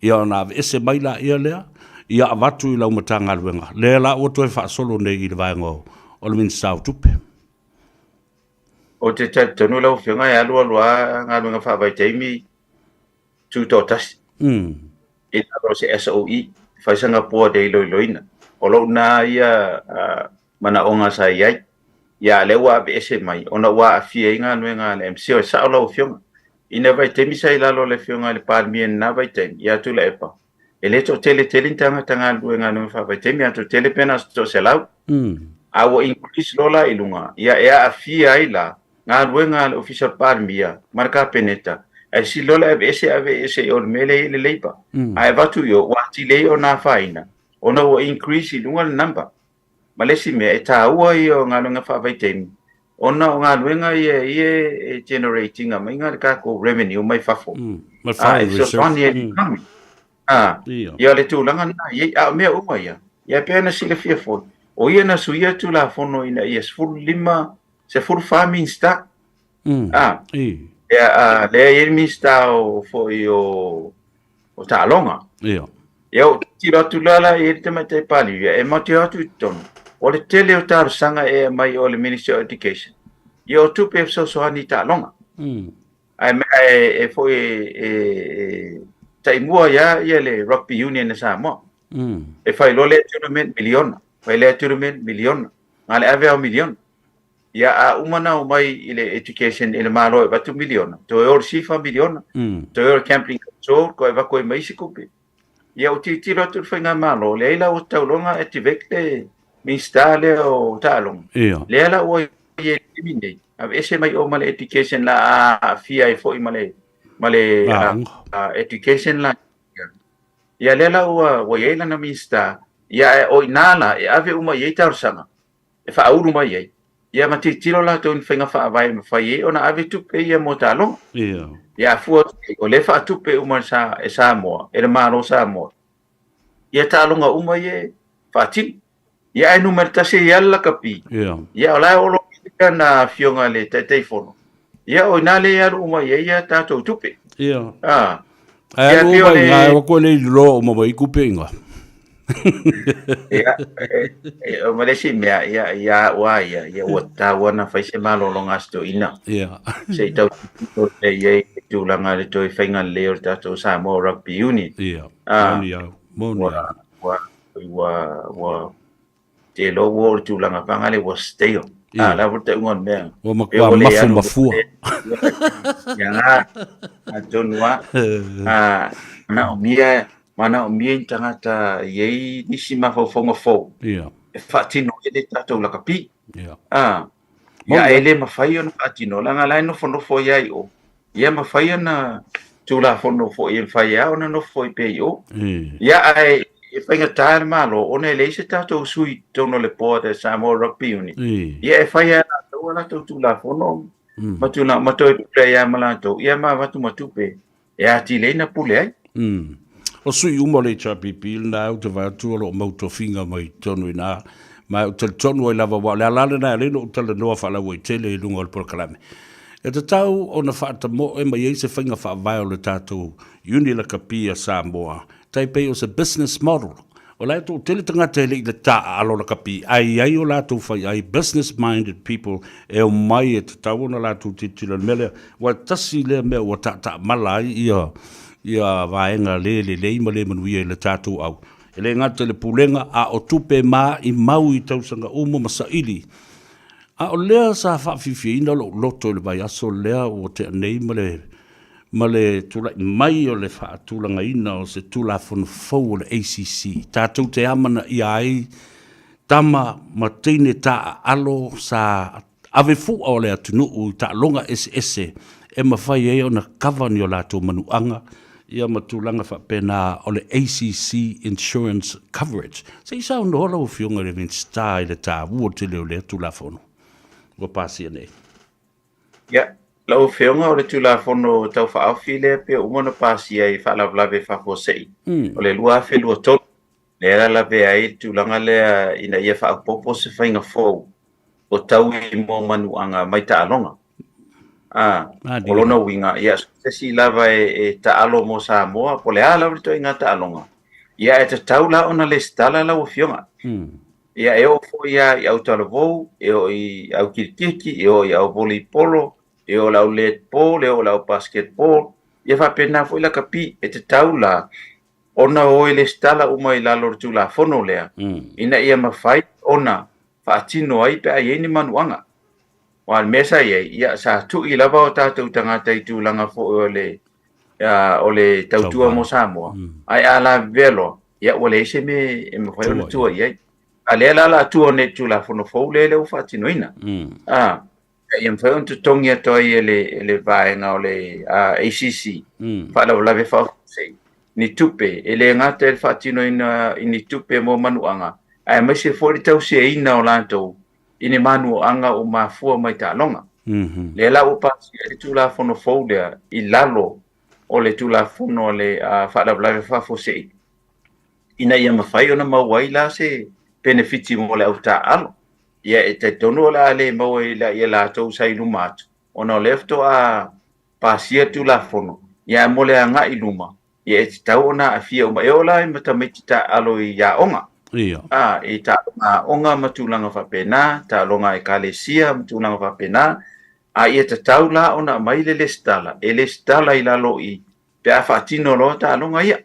ia ona aveese mai laia lea, ia avatu i lau Matagaluega, lea la ua toe faasolo nei i le vaega o, o le Minisita o Tupe. Ou te talitonu lau Afioga e alu alu lava galuega faavaitaimi tutoatasi i lalo o se SOE, fai sana board e iloiloina. O lou na ia manaoga sa i ai. Ia a o lea ua aveese mai ona ua aafia ai galuega a le MCIL. E sao lau Afioga, i na vaitaimi sa i lalo o le Afioga i le Palemia i lena vaitaimi ia Tuilaepa, e le toatele tele ni tagata galulue i galuega faavaitaimi, a toatele pe na o se toaselau. A ua increase loa la i luga, ia e aafia ai la galuega a le Ofisa o le Palemia ma le Kapeneta, ae sili loa le aveese aveese i o i le mea lea e i ai le Labour. Ae avatu i o, ua atili ai ona afaina, ona ua increase i luga le number. Ma le isi mea, e taua ia o galuega faavaitaimi, ona o galuega ia ia e generate ina mai le tatou revenue mai fafo. Ma e fesoasoani ai i le economy. Ia o le tulaga lena e i ai, a o mea uma ia, ia e pei ona silafia foi, o ia na suia Tulafono ina ia 15, 14 Minisita. Ia, lea e i ai le Minisita o foi o o taaloga. Ia. Ia, ou tilotilo atu la la i ai le Tamaitai Palemia, e matou te o atu i totonu, o le tele o talosaga e aumai o le Ministry of Education, ia o tupe e fesoasoani i taaloga. Ae, ae e foi e, e taimua ai lava ia le Rugby Union a Samoa. E fai loa lea tournament miliona, fai lea tournament miliona, na o le ave lava o miliona. Ia, a uma ona omai i le education i le Malo e avatu miliona, toe o i le SIFA miliona, toe o i le Gambling Control, toe avatu ai ma isi tupe. Ia, ua tilotilo atu le Faigamalo, leai la ua tatau loa ona activate le Minisita lea o taaloga. Ia. Lea la ua i ai i le taimi nei, aveese mai o ma le education la a aafia ai foi ma le ma le education la. Ia, lea la ua ua i ai lana Minisita, ia ae o i ina la e ave uma i ai talosaga e faaulu mai ai, ia ma tilotilo latou i ni faiga faavae e mafai ai ona ave tupe ia mo taaloga. Ia. Ia a fua atu i ai, o lea e faatupe uma e Samoa, e le Malo o Samoa, ia taaloga uma ia e faatino. Ia ae numera tasi ai lava le lakapi. Ia. Ia o la e olo lana afioga i le Taitaifono. Ia o i ina lea e alu uma i ai a tatou tupe. Ia. Ah. Ae alu uma i ina, e o atu e le iloa uma mai tupe i ina. Ia, ma le isi mea, ia, ia au lava ia, ia ua tatau lava ona fai se malologa a si toeaina. Se i tau tilotilo lelei i ai i le tulaga i le toe faiga lelei o le tatou Samoa Rugby Union. Ia, moni au, moni au. Ua, ua, ua, te iloa ua oo i le tulaga paga lea ua stale. A, o le a foi le tauga o le mea? Ua matua mafu mafua. Ia la, atonu lava. A, manaomia, manaomia ni tagata e i ai nisi mafaufauga fou e faatino ai le tatou lakapi. A, ia e le mafai ona faatino, leaga o la e nofonofo ai lava i o. Ia mafai ona Tulafono foi e mafai lava ona nofo ai pea i o. Ia ae e faigata le Malo ona e leai se tatou sui i totonu o le board a Samoa Rugby Union. Ia e fai lava e latou a latou Tulafono ma tulaga ma toe pule ai lava ma latou, ia ma avatu ma tupe e atili ai ona pule ai. O sui uma o le HRPP lena ou te vaai atu o lo o mau tofiga mai totonu i ina, ma ou te talitonu ai lava, aua o le ala lena e ala ai ona ou talanoa faalauaitele i luga o le polokalame. E tatau ona faatamoe mai ai se faiga faavae o le tatou Iuni Lakapi a Samoa, tai pei o se business model. O la e toatele tagata e le i le taaalo lakapi, ae i ai o latou faiai, business minded people, e omai e tatau ona latou tilotilo i le mea lea. Aua e tasi lea mea ua taataamala ai ia ia vaega le lelei ma le manuia i le tatou au. E le gata i le pulega, a o tupe maimau i tausaga uma ma saili. A o lea sa faafiafiaina lou loto i le vaiaso lea ua tea nei ma le ma le tulai mai o le faatulagaina o se Tulafono fou o le ACC, tatou te amanaia ai tama ma teine taaalo sa ave fua o le atunuu i taaloga eseese e mafai ai ona kava ni o latou manuaga ia ma tulaga faapena o le ACC Insurance Coverage. Se i saunoa lau Afioga i le Minisita i le taua tele o lea Tulafono ua pasia nei. Ia, lau Afioga, o le Tulafono Tau Faaofi lea pei ua uma ona pasia i faalavelave faafuasei o le 2023, lea la lavea ai le tulaga lea ina ia faaopoopo se faiga fou o taui mo manuaga mai taaloga. A, o lona uiga, ia, so o se isi lava e taalo mo Samoa, po o le a lava le ituaiga taaloga, ia e tatau la ona lesitala lau Afioga. Ia e oo foi lava i au talavou, e oo i au kirikiti, e oo i au volleyball, e oo i le au netball, e oo i le au basketball, ia faapena foi lakapi. E tatau la ona o e lesitala uma i lalo o le Tulafono lea, ina ia mafai ona faatino ai pe a i ai ni manuaga. Aua o le mea sa i ai, ia sa tui lava o tatou tagata i tulaga foi o le o le tautua mo Samoa, ae a lavevea loa, ia ua leai se mea e mafai ona tua i ai. A lea la o le a tua nei i le Tulafono fou lea lea ua faatinoina. A, ia mafai ona totogi atu ai e le, e le vaega o le ACC, faalavelave faafuasei, ni tupe, e le gata i le faatinoina i ni tupe mo manuaga, aemaise foi le tausiaina o latou i ni manuaga ua mafua mai taaloga. Lea la ua pasia ai le Tulafono fou lea i lalo o le Tulafono a le Faalavelave Faafuasei, ina ia mafai ona maua ai la se penefiti mo le au taaalo. Ia e talitonu o le a le maua i a latou sa i luma atu, ona o lea faatoa pasia le Tulafono, ia ae mo le agai i luma, ia e tatau ona aafia uma. E oo la i ma tamaiti taaalo i aoga. Ia. A, i taaloga aoga ma tulaga faapena, taaloga a ekalesia ma tulaga faapena, a ia tatau la ona aumai le lesitala, e lesitala i lalo i pe a faatino loa taaloga ia.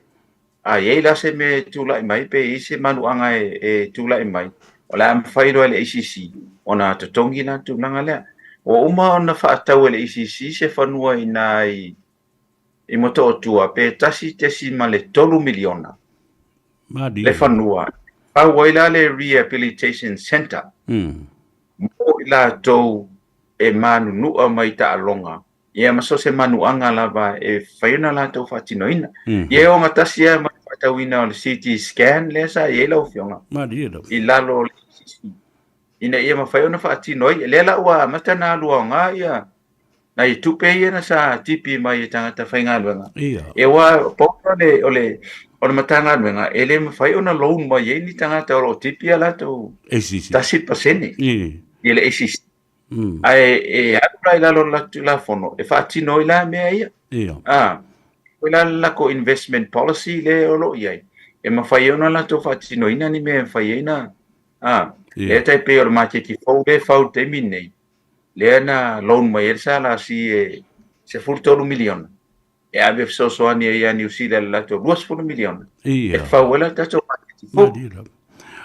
A i ai la se mea e tulai mai pe i ai se manuaga e tulai mai, o le a mafai loa e le ACC ona totogi la le tulaga lea. Ua uma ona faatau e le ACC se fanua i ina i i Motootua pe $1.3 miliona le fanua. Pau ai la le Rehabilitation Centre mo i latou e manunua mai taaloga, ia ma so o se manuaga lava e fai ona latou faatinoina. Ia e ogatasi lava ma le faatauina o le CT scan lea sa i ai lau Afioga i lalo o le ACC ina ia mafai ona faatino ai. Lea la ua amata ona alu aoga ia nai tupe ia na sa tipi mai e tagata faigaluega. Ia. E aua pau o le, o le, o le Matagaluega e le mafai ona loan mai ai ni tagata o lo o tipi a latou ACC. 1% Ia. i le ACC. Ae e alu la i lalo o le latou Tulafono e faatino ai la mea ia. Ia. A, foi la le latou investment policy lea o lo o i ai. E mafai ai ona latou faatinoina ni mea e mafai ai na, a, lea tai pei o le maketi fou lea e fau i le taimi lenei, lea na loan mai ai le SLC e $13 miliona e ave e fesoasoani ai ia Niu Sila i le latou $20 miliona e fau ai la tatou maketi fou.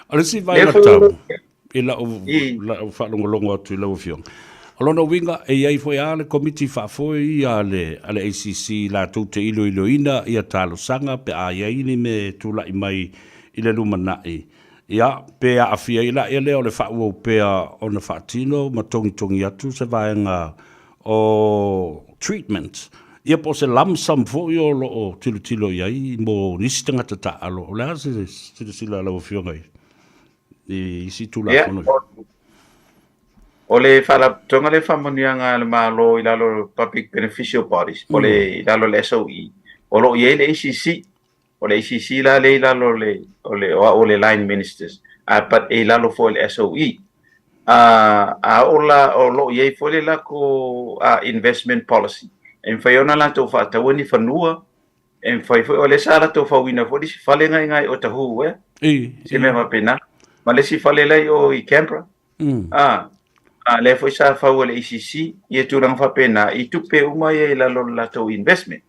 O le isi vaega taua i lau faalogologo atu i lau Afioga, o lona uiga e i ai foi lava le Komiti Faafoe ia a le ACC latou te iloiloina ia talosaga pe a i ai ni mea e tulai mai i le lumanai, ia, pe aafia ai la lea o le faaauau pea ona faatino ma togitogi atu se vaega o treatment, ia po o se lump sum foi o lo o tilotilo i ai mo nisi tagata taaalo. O le a se silasila a lau Afioga i isi Tulafono? Ia, o le Faalapotopotoga lea Faamanuiaga a le Malo i lalo o Public Beneficial Bodies, po o le i lalo o le SOE, o lo o i ai le ACC. O le ACC la lea i lalo o le, o le, o au o le Line Ministers, a, but e i lalo foi o le SOE. A, a oo la, o lo o i ai foi le latou investment policy, e mafai ona latou faataua ni fanua, e mafai foi, o lea sa latou fauina foi le isi fale na i ina i Otahuhu ea, se mea faapena, ma le isi fale la i o i Canberra. A, a lea foi sa fau e le ACC, ia tulaga faapena, i tupe uma ia i lalo o le latou investment.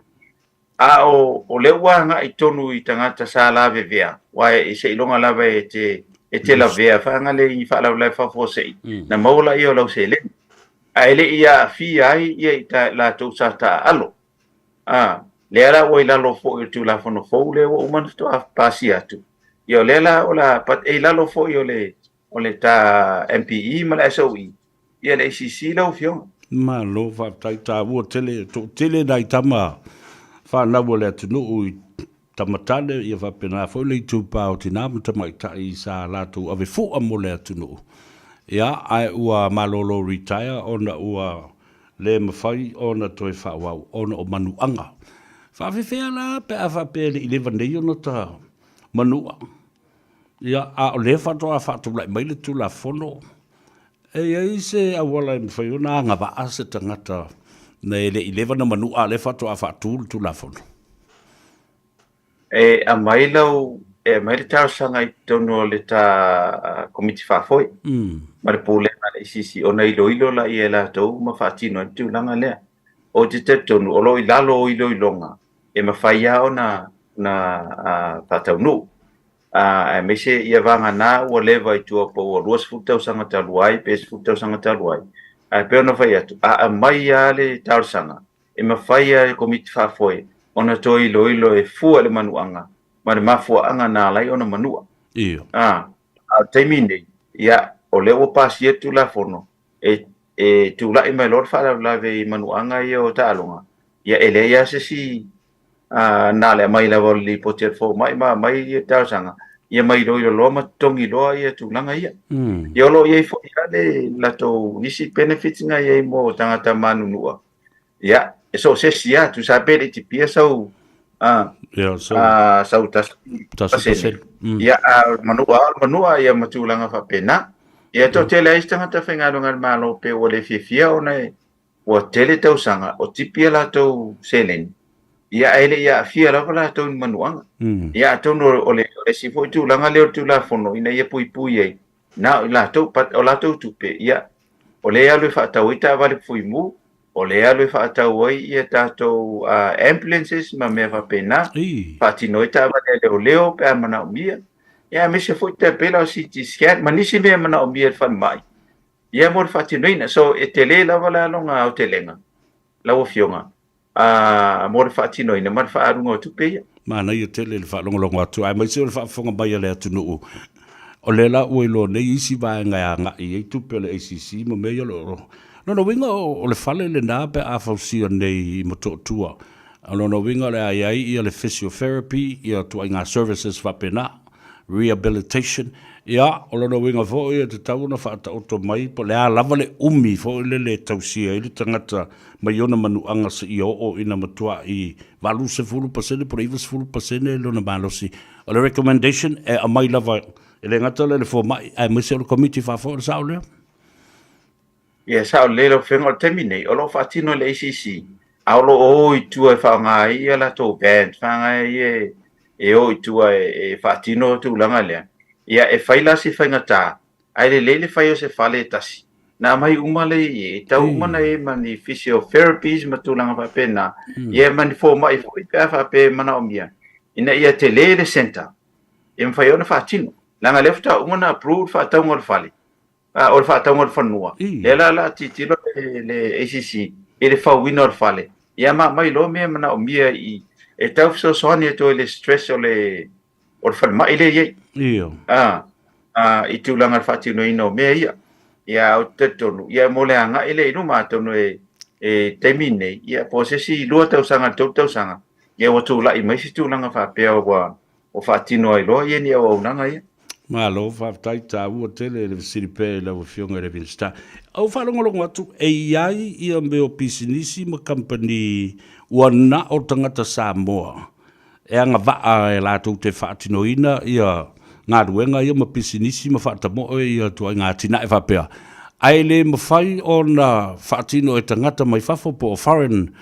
A o lea ua agai tonu i tagata sa lavevea, aua e seiloga lava e te, e te lavea faagale i faalavelave faafuasei, na maua laia o lau seleni. Ae le i aafia ai ia i latou sa taaalo. A, lea la ua i lalo foi o le Tulafono fou lea ua uma ona faatoa pasia atu. Ia o lea la o le a, but e i lalo foi o le, o le ta MPE ma le SOE, ia le ACC lau Afioga. Malo faafetai taua tele toatele nai tama fanau a le atunuu i tama tane ia faapena foi le itupa o tina ma tamaitai sa latou ave fua mo le atunuu ia ae ua malolo retire ona ua le mafai ona toe faaauau ona o manuaga. Faafefea la pe a faapea e le i leva nei ona ta manua ia a o lea faatoa faatulai mai le Tulafono E i ai se auala e mafai ona agavaa se tagata na e le i leva ona manua a o lea faatoa faatu le Tulafono? E aumai lau, e aumai le talosaga i totonu o le ta Komiti Faafoe ma le Pulega a le ACC ona iloilo laia e latou ma faatino ai le tulaga lea. Ou te talitonu o lo o i lalo o iloiloga e mafai lava ona ona faataunuu. Aemaise ia vagana ua leva i tua po ua 20 tausaga talu ai pe 10 tausaga talu ai. Ae pei ona fai atu, a aumai lava le talosaga, e mafai lava e le Komiti Faafoe ona toe iloilo e fua i le manuaga ma le mafuaaga na ala ai ona manua. A o le taimi nei, ia, o lea ua pasia le Tulafono, e e tulai mai loa le faalavelave i manuaga ia o taaloga, ia e leai lava se isi na o le aumai lava o le lipoti a le fomai ma aumai ia talosaga, ia ma iloilo loa ma totogi loa ia tulaga ia. Ia o lo o i ai foi lava le latou nisi benefits na i ai mo tagata manunua, ia, e so o se isi lava, tusa pe le i tipia sau sau 1%. Ia, a o le manua lava o le manua, ia ma tulaga faapena. Ia, e toatele ai isi tagata faigaluega a le Malo pei ua le fiafia ona e ua tele tausaga o tipi a latou seleni, ia ae le i aafia lava latou i ni manuaga. Ia atonu o le isi foi tulaga lea o le Tulafono ina ia puipui ai na o i latou, but o latou tupe, ia, o lea e alu e faatau ai taavale fuimu, o lea e alu e faatau ai ia tatou ambulances ma mea faapena, faatino ai taavale a leoleo pe a manaomia, ia aemaise foi tai pei la o CT scan ma nisi mea e manaomia e le falemai, ia mo le faatinoina. So e tele lava la lona aotelega lau Afioga mo le faatinoina ma le faaaluga o tupe ia. Manaia tele le faalogologo atu, aemaise o le faafofoga mai a le atunuu. O lea la ua iloa nei isi vaega e agai i ai tupe a le ACC ma mea ia o lo o... Lona uiga o le fale lena pe a fausia nei i Motootua. O lona uiga o le a i ai ia le physiotherapy, ia ituaiga services faapena, rehabilitation. Ia, o lona uiga foi e tatau ona faataoto mai po o le a lava le umi foi lele e tausia ai le tagata mai ona manuaga seia oo ina matuai 80% po o le 90% lona malosi. O le recommendation e aumai lava e le gata lea i le fomai aemaise o le Komiti Faafoe, o le sao lea? Ia, e sao lelei lau Afioga. O le taimi nei, o lo o faatino e le ACC, a o lo o o i tua e faaaoga ai ia latou vans, faaaoga ai e o i tua e faatino tulaga lea. Ia e fai la se faigata, ae lelei le fai o se fale e tasi. Na aumai uma le e tau uma na e ma ni physiotherapies ma tulaga faapena. Ia ma ni fomai foi pe a faapea e manaomia ina ia tele le centre e mafai ona faatino. Leaga lea faatoa uma ona approve le faatauga o le fale, o le faatauga o le fanua. Lea la o le a tilotilo le ACC i le fauina o le fale, ia ma aumai loa mea e manaomia i e tau fesoasoani atu ai i le stress o le falemai lea e i ai. I tulaga o le faatinoina o mea ia. Ia, ou te talitonu, ia mo le agai lea i luma, atonu e taimi nei, ia po o se isi 2 tausaga i le 3 tausaga, ia ua tulai mai se tulaga faapea ua faatino ai loa ia ni auaunaga ia. Malo, faafetai, taua tele le fesili pea i lau Afioga i le Minisita. Ou faalogologo atu, e i ai ia mea o pisinisi ma kamupani ua na o tagata Samoa e agavaa e latou te faatinoina ia galuega ia ma pisinisi ma faatamoe ia ituaiga atinae faapea, ae le mafai ona faatino e tagata mai fafo po o foreign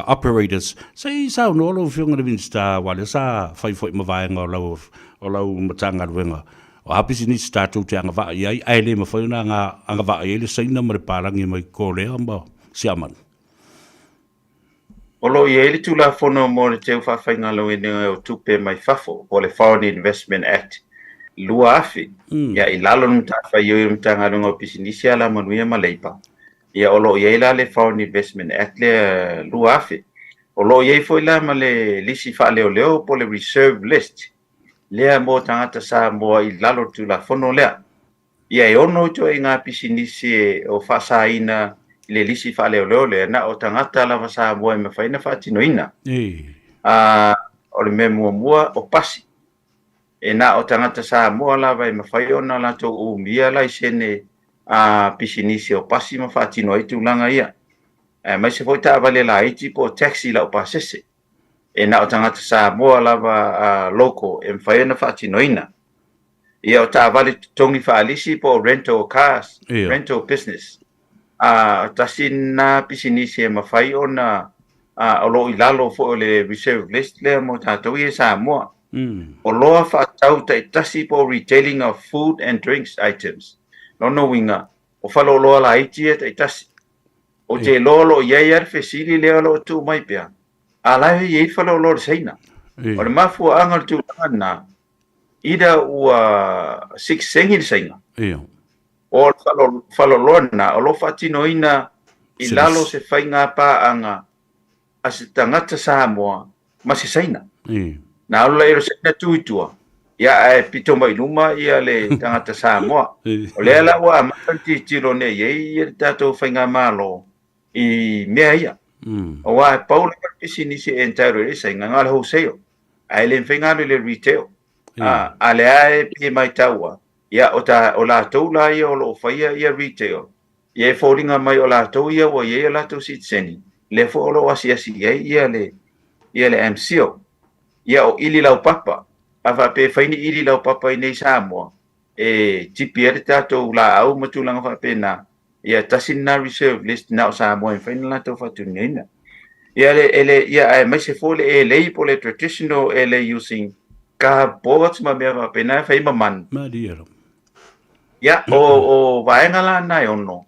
operators. Se i saunoa lau Afioga i le Minisita aua lea sa fai foi ma vaega o lau o lau Matagaluega, o a pisinisi tatou te agavaa i ai ae le mafai ona agavaa i ai le Saina ma le palagi mai Korea ma Siamani. O lo o i ai le Tulafono mo le Teu Faafaigaluegaina o Tupe mai Fafo, po o le Foreign Investment Act 2000, ia i lalo o le matafaioi o le Matagaluega o Pisinisi, Alamanuia ma Leipa, ia o lo o i ai la le Foreign Investment Act lea 2000. O lo o i ai foi la ma le lisi faaleoleo po o le Reserve List lea mo tagata Samoa i lalo o le Tulafono lea. Ia e ono ituaiga pisinisi o faasaina i le lisi faaleoleo lea, na o tagata lava Samoa e mafai ona faatinoina. O le mea muamua, o pasi. E na o tagata Samoa lava e mafai ona latou umia laisene a pisinisi o pasi ma faatino ai tulaga ia. Aemaise foi taavale laiti po o taxi laupasese. E na o tagata Samoa lava local e mafai ona faatinoina. Ia o taavale totogi faalisi po o rental cars, rental business. Tasi lena pisinisi e mafai ona o lo o i lalo foi o le reserve list lea mo tatou ia i Samoa. Oloa faatau taitasi po o retailing of food and drinks items. Lona uiga, o faleoloa laiti ia taitasi. Ou te iloa o lo o i ai lava le fesili lea o lo o tuu mai pea, a la e i ai le faleoloa o le Saina. O le mafuaaga o le tulaga lena, either ua sikisengi le Saina, o le faleoloa lena o lo o faatinoina i lalo o se faiga paaga a se tagata Samoa ma se Saina. Na alu lea o le Saina tu i tua, ia ae pito mai luma ia le tagata Samoa. O lea la ua amata ona tilotilo nei i ai le tatou faigamalo i mea ia. Aua e pau lava le pisinisi e entitle ai le Saina, na o le wholesale, ae le mafai ona alu i le retail. A lea e pei e matau lava, ia o latou la ia o lo o faia ia retail, ia e foliga mai o latou ia ua i ai o latou sitiseni, lea foi o lo o asiasi i ai ia le ia le MCIL. Ia o ili laupapa, a faapea e fai ni ili laupapa i nei Samoa, e tipi ai le tatou laau ma tulaga faapena, ia tasi lena reserve list na o Samoa e mafai ona latou faatinoina. Ia le, ele, ia aemaise foi le elei po o le traditional elei using cardboards ma mea faapena e fai ma manu. Malie lava. Ia, o vaega la na e ono,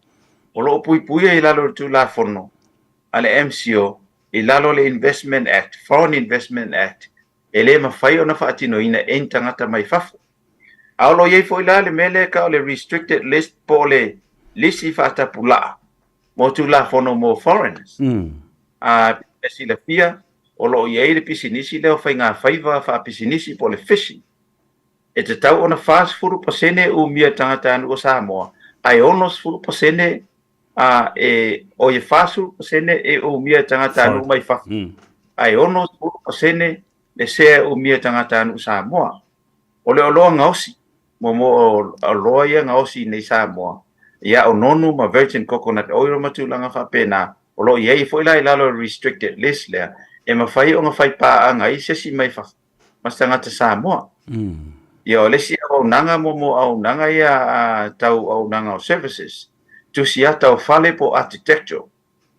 o lo o puipuia i lalo o le Tulafono a le MCIL i lalo o le Investment Act, Foreign Investment Act, e le mafai ona faatinoina e ni tagata mai fafo. A o lo o i ai foi la le mea lea e tau o le restricted list po o le lisi faatapulaa mo Tulafono mo foreigners. A e silafia, o lo o i ai le pisinisi lea o faigafaiva faapisinisi po o le fishing. E tatau ona 40% e umia e tagatanuu o Samoa, ae 60% a e oi e 40% e umia e tagatanuu mai fafo, ae 60% le sea e umia e tagatanuu Samoa. O le oloa gaosi, mo oloa ia gaosi i nei Samoa, ia o nonu ma virgin coconut oil ma tulaga faapena, o lo o i ai foi la i lalo o le restricted list lea, e mafai ona fai paaga ai se isi mai fafo ma se tagata Samoa. Ia o le isi auaunaga mo auaunaga ia tau auaunaga o services, tusi ata o fale po o architectural,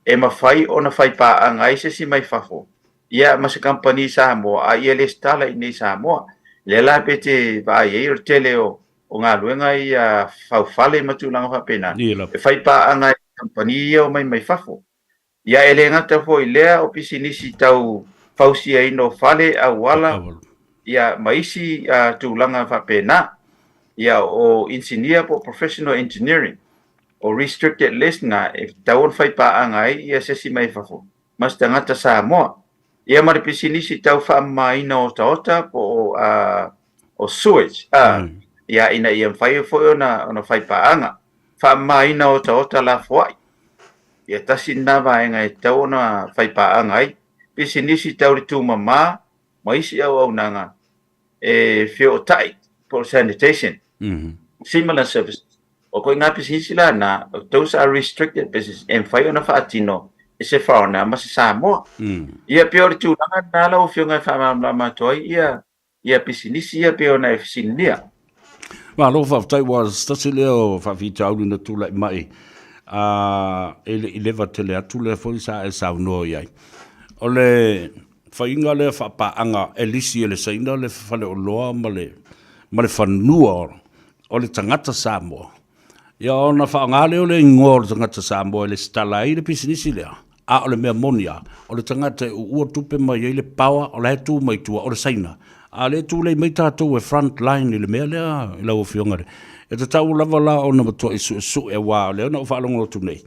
e mafai ona fai paaga ai se isi mai fafo. ia ma se kamupani Samoa a ia lesitala i inei i Samoa. Lea la pe te vaai ai o le tele o o galuega ia faufale ma tulaga faapena, e fai paaga i kamupani ia omai mai fafo. Ia e le gata foi i lea o pisinisi tau fausiaina o fale, auala, ia ma isi tulaga faapena. Ia o inisinia po o professional engineering, o restricted list na e tatau ona fai paaga ai ia se isi mai fafo ma se tagata Samoa. Ia ma le pisinisi tau faamamaina otaota po o o sewage, ia ina ia mafai foi ona fai paaga. Faamamaina otaota lafoai. Ia tasi lena vaega e tatau ona fai paaga ai. Pisinisi tau le tumama ma isi auaunaga e feootai po o sanitation. Similar services. O ituaiga pisinisi la na, those are restricted business e mafai ona faatino e se foreigner ma se Samoa. Ia pei o le tulaga lena lau Afioga e faamalamalama atu ai ia ia pisinisi ia pei ona e fesiligia. Malo faafetai ua se tasi lea o faafitauli na tulai mai a e le i leva tele atu lea foi sa e saunoa i ai. O le faiga lea faapaaga e lisi e le Saina le faleoloa ma le ma le fanua o le tagata Samoa. Ia ona faaaoga lea o le igoa o le tagata Samoa e lesitala ai le pisinisi lea, a o le mea moni lava, o le tagata e uua tupe mai ai le power, o la e tu mai tua, o le Saina. A o lea e tulei mai tatou e front line i le mea lea i lau Afioga, e tatau lava la ona matuai suesue, aua o lea na ou faalogo atu nei,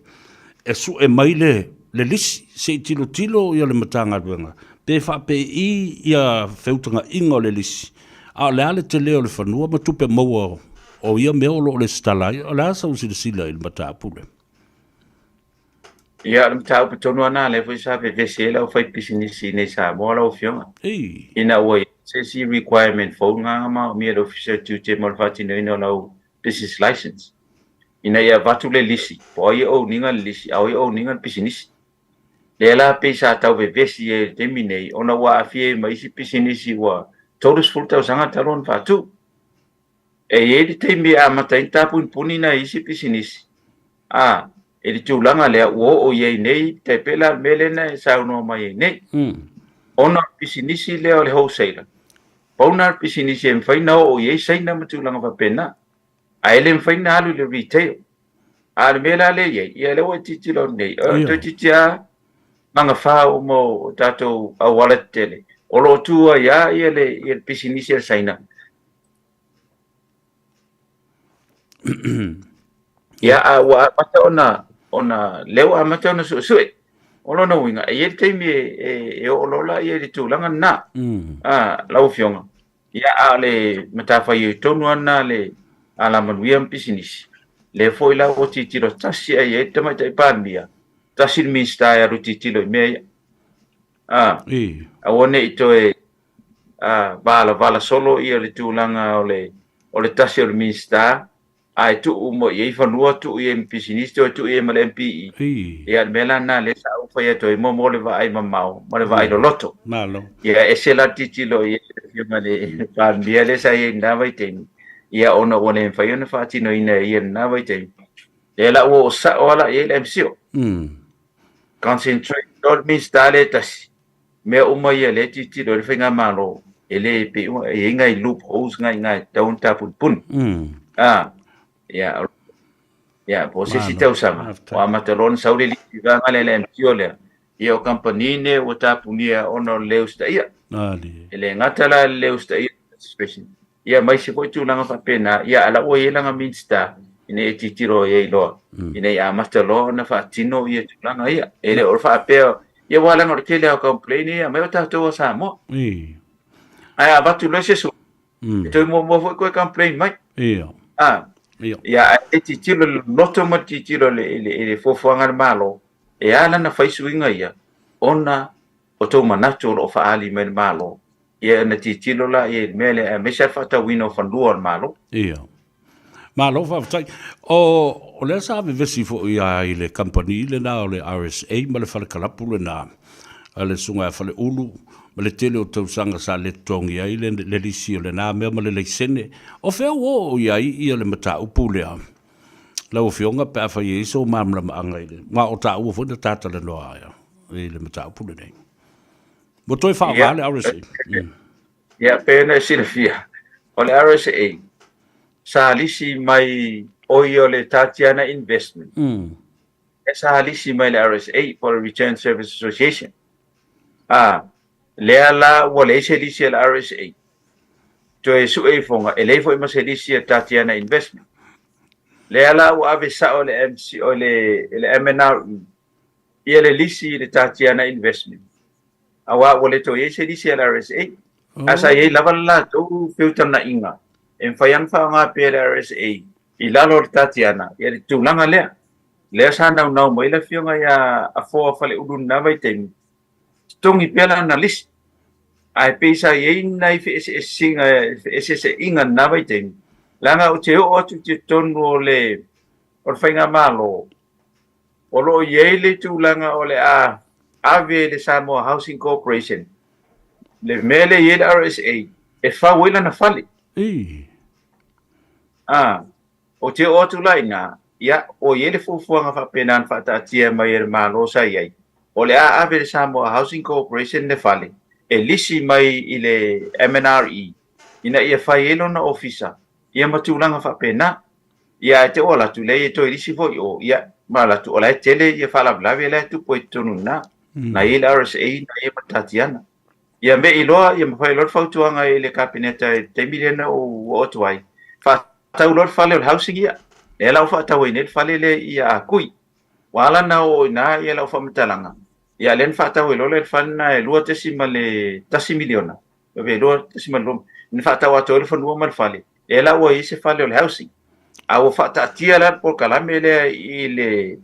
e sue mai le le lisi, se i tilotilo ia le Matagaluega pe faapei ia feutagaiga o le lisi, a o le a le tele o le fanua ma tupe maua o ia mea o lo o lesitala ai. O le a sau silasila i le mataupu lea? Ia, o le mataupu tonu lava lena lea foi sa vevesi ai le aufaipisinisi i inei i Samoa lau Afioga. Ina ua i ai se isi requirement fou lena na maomia e le Ofisa o Tiute mo le faatinoina o lau business license. Ina ia avatu le lisi, po o ai e own ina le lisi, a o ai e own ina le pisinisi. Lea la pei sa tau vevesi ai i le taimi nei, ona ua aafia ai ma isi pisinisi ua 30 tausaga talu ona faatu. E i ai le taimi e amata ai ona tapunipuni nai isi pisinisi, a, i le tulaga lea ua oo i ai nei, tai pei la o le mea lea na e saunoa mai ai nei. Ona o le pisinisi lea o le wholesaler, pau lena o le pisinisi e mafai ona oo i ai Saina ma tulaga faapena. Ae le mafai ona alu i le retail. A o le mea la lea e i ai, ia lea ua e tilotilo atu nei, toeitiiti lava magafa uma o tatou auala tetele, o lo o tu ai lava ia le, ia le pisinisi a le Saina. Ia, a ua amata ona, ona, lea ua amata ona suesue. O lona uiga, e i ai le taimi e, e, e oo loa laia i le tulaga lena, lau Afioga. Ia, a o le matafaioi tonu lava lena a le Alamanuia ma Pisinisi, lea foi la ua tilotilo tasi ai i ai le Tamaitai Palemia, tasi le Minisita e alu tilotilo i mea ia. A, aua ne i toe valavala solo ia le tulaga o le, o le tasi o le Minisita ae tuu uma i ai fanua, tuu i ai ma pisinisi, toe tuu i ai ma le MPE. Ia, o le mea la lena lea sa ou fai atu ai mo, mo le vaai mamao ma le vaai loloto. Malo. Ia, ese la le tilotilo i ai le Afioga i le Palemia lea sa i ai i lena vaitaimi, ia, ona ua le mafai ona faatinoina e ia i lena vaitaimi. Lea la ua oo sao lava la i ai le MCIL. Concentrate loa le Minisita lea e tasi, mea uma ia lea e tilotilo ai le faigamalo, e le pei uma, e i ai nai loopholes na i ina e tatau ona tapunipuni. A, ia, ia, po o se isi tausaga, ua amata loa ona sau le lisi vaega lea le MTO lea, ia o kamupani nei ua tapunia ona o le le usitaia. E le gata la i le le usitaia, ia ma isi foi tulaga faapena, ia a o la ua i ai lana Minisita ina ia tilotilo i ai loa, ina ia amata loa ona faatino ia tulaga ia. E le o faapea, ia aua leaga o le tele lava o complain ia e aumai o tatou a Samoa. Ae a avatu loa se sui, e toe muamua foi toe complain mai. A, ia ae le tilotilo i le loloto ma le tilotilo i le fuafuaga a le Malo, e ala ona fai suiga ia, ona o tou manatu o lo o faaali mai le Malo, ia ona tilotilo lea i le mea lea, aemaise lava le faatauina o fanua o le Malo. Ia. Malo faafetai. O, o lea sa vevesi foi lava i le kamupani lena o le RSA ma le fale kalapu lena a le Susuga ia Faleulu ma le tele o tausaga sa le totogi ai le, le lisi o lena mea ma le laisene. O fea ua oo i ai ia le mataupu lea, lau Afioga, pe afai e i ai sou malamalamaaga i le, ma o taua foi na ta talanoa ai i le mataupu lenei? Ua toe faaaoga le RSA. Ia, pei ona e silafia, o le RSA, sa lisi mai, oi o le Tatiana Investment. E sa lisi mai le RSA po o le Return Service Association. A, lea la ua leai se lisi a le RSA. Toe sue ifoga, e leai foi ma se lisi a Tatiana Investment. Lea la ua ave sao e le MC, o le, le MNRE, ia le lisi i le Tatiana Investment. Aua ua le toe i ai se lisi a le RSA. Oh. Ae sa i ai lava le latou feutagaiga e mafai ona faaaoga pea e le RSA i lalo o le Tatiana ia le tulaga lea. Lea sa naunau mai le afioga ia Afoa Faleulu i lena vaitaimi, totogi pea lana lisi. Ae pei sa i ai nai feeseeseaiga i lena vaitaimi, leaga ou te oo atu i totonu o le Faigamalo, o lo o i ai le tulaga o le a ave e le Samoa Housing Corporation le mea lea e i ai le RSA e fau ai lana fale. Ii. Ah, ou te oo atu la i ina, ia, o i ai le fuafuaga faapena na faataatia mai e le Malo sa i ai, o le a ave e le Samoa Housing Corporation le fale e lisi mai i le MNRE ina ia fai ai lona ofisa, ia ma tulaga faapena. Ia ae te i ua alu atu, leai e toe lisi foi i o, ia, ma alu atu, o la e tele ia faalavelave la e tupu ai i totonu i ina. Na i ai le RSA, na i ai ma le Tatiana. Ia me i loa, ia ma fai loa le fautuaga i le Kapeneta i le taimi lea na ou oo atu ai, faatau loa le fale o le housing ia. Lea la ua faatau ai nei le fale lea ia Kui. Ua ala ona oo i ina ia lau faamatalaga, ia lea na faatau ai loa le fale lena e $2.1 miliona. Pe 2.2 na faatau atoa ai le fanua ma le fale, lea la ua i ai se fale o le housing. A ua faataatia la le polokalame lea i le,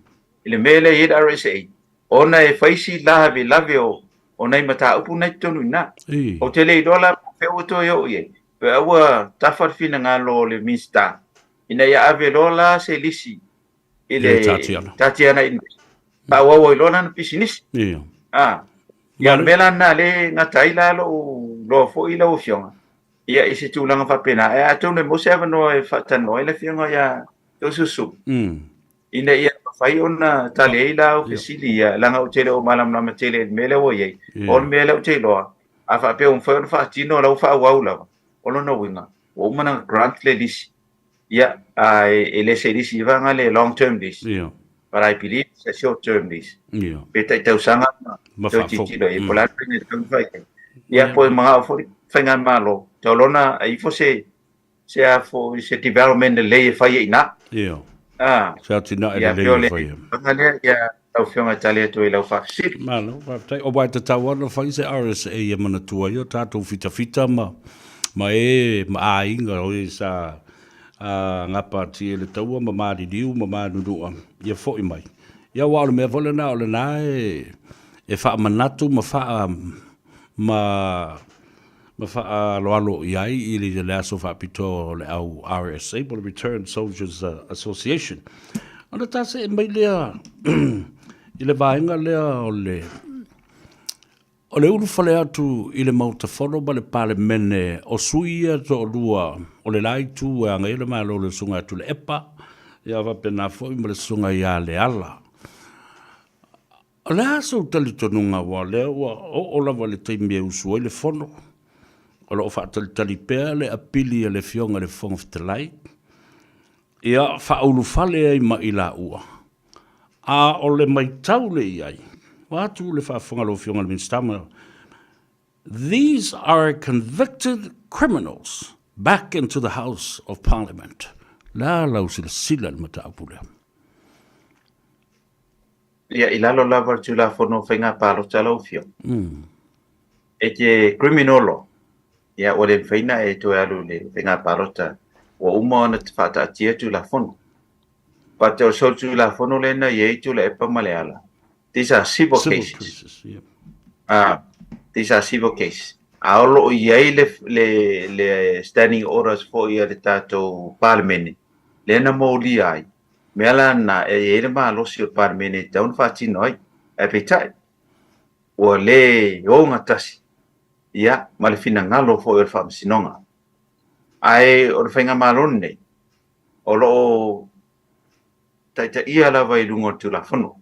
i le mea lea e i ai le RSA, ona e fai si lavelave o, o nai mataupu na i totonu i ina. Ou te le iloa la po o fea ua toe oo i ai, pe a ua tafa le finagalo o le Minisita ina ia ave loa la se lisi i le Tatiana, Tatiana Invest. Faaauau ai loa lana pisinisi. Ia. Ah, ia o le mea la lena lea e gata ai la lou iloa foi lau Afioga, ia i se tulaga faapena. Ae atonu e maua se avanoa e faatalanoa ai le Afioga ia Toeolesulusulu, ina ia mafai ona tali ai la au fesili ia, leaga ou te le o malamalama tele i le mea lea ua i ai. O le mea lea ou te iloa, a faapea ua mafai ona faatino, la ua faaauau lava, o lona uiga, ua uma ona grant le lisi. Ia, ae e le se lisi vaega le long term lease. Ia. But I believe it's a short term lease. Ia. Pe tai tausaga ma toe tilotilo i ai, po o le a le faiga e tatau ona fai ai. Ia, po e manao foi le faigamalo, tau lona e ifo se se a foi se development lelei e fai ai i ina. Ia. Ah. Se atinae lelei e fai ai. Ia, lea, ia, lau Afioga e tali atu ai i lau faafesili. Malo, faafetai. Aua e tatau lava ona fai se RSA e manatua ai o tatou fitafita ma ma e ma aiga o e sa gapatia i le taua ma maliliu ma manunua ia foi mai. Ia aua o le mea foi lena o lena e faamanatu ma faa ma ma faaaloalo i ai i le aso faapitoa o le au RSA po o le Returned Soldiers Association. Ona ta see mai lea i le vaega lea o le o le ulufale atu i le Maota Fono ma le Palemene o sui ia toalua o le la itu e agaia le Malo, le Susuga ia Tuilaepa, ia faapena foi ma le Susuga ia Leala. O le a sou talitonuga aua o lea ua oo lava i le taimi e usu ai le Fono, o lo o faatalitali pea le apili a le Afioga i le Fofoga Fetalai, ia faaulufale ai ma i laua. A o le matau lea i ai, vaeatu le faafofoga a lau Afioga i le Minisita ma These are convicted criminals back into the House of Parliament. O le a lau silasila i le mataupu lea? Ia, i lalo lava o le Tulafono o Faiga Palota lau Afioga, e te criminal law, ia ua le mafai ona e toe alu i le Faiga Palota, ua uma ona faataatia Tulafono. But o le Tulafono lea na i ai Tuilaepa ma Leala, these are civil cases. Civil cases, yeah. Ah, these are civil cases. A o lo o i ai le, le, le standing orders foi a le tatou Palemene, lea na molia ai, mea la na e i ai le malosi o le Palemene e tatau ona faatino ai. Ae peitai, ua le ogatasi ia ma le finagalo foi o le Faamasinoga. Ae o le Faigamalo lenei, o lo o taitaia lava i luga o le Tulafono.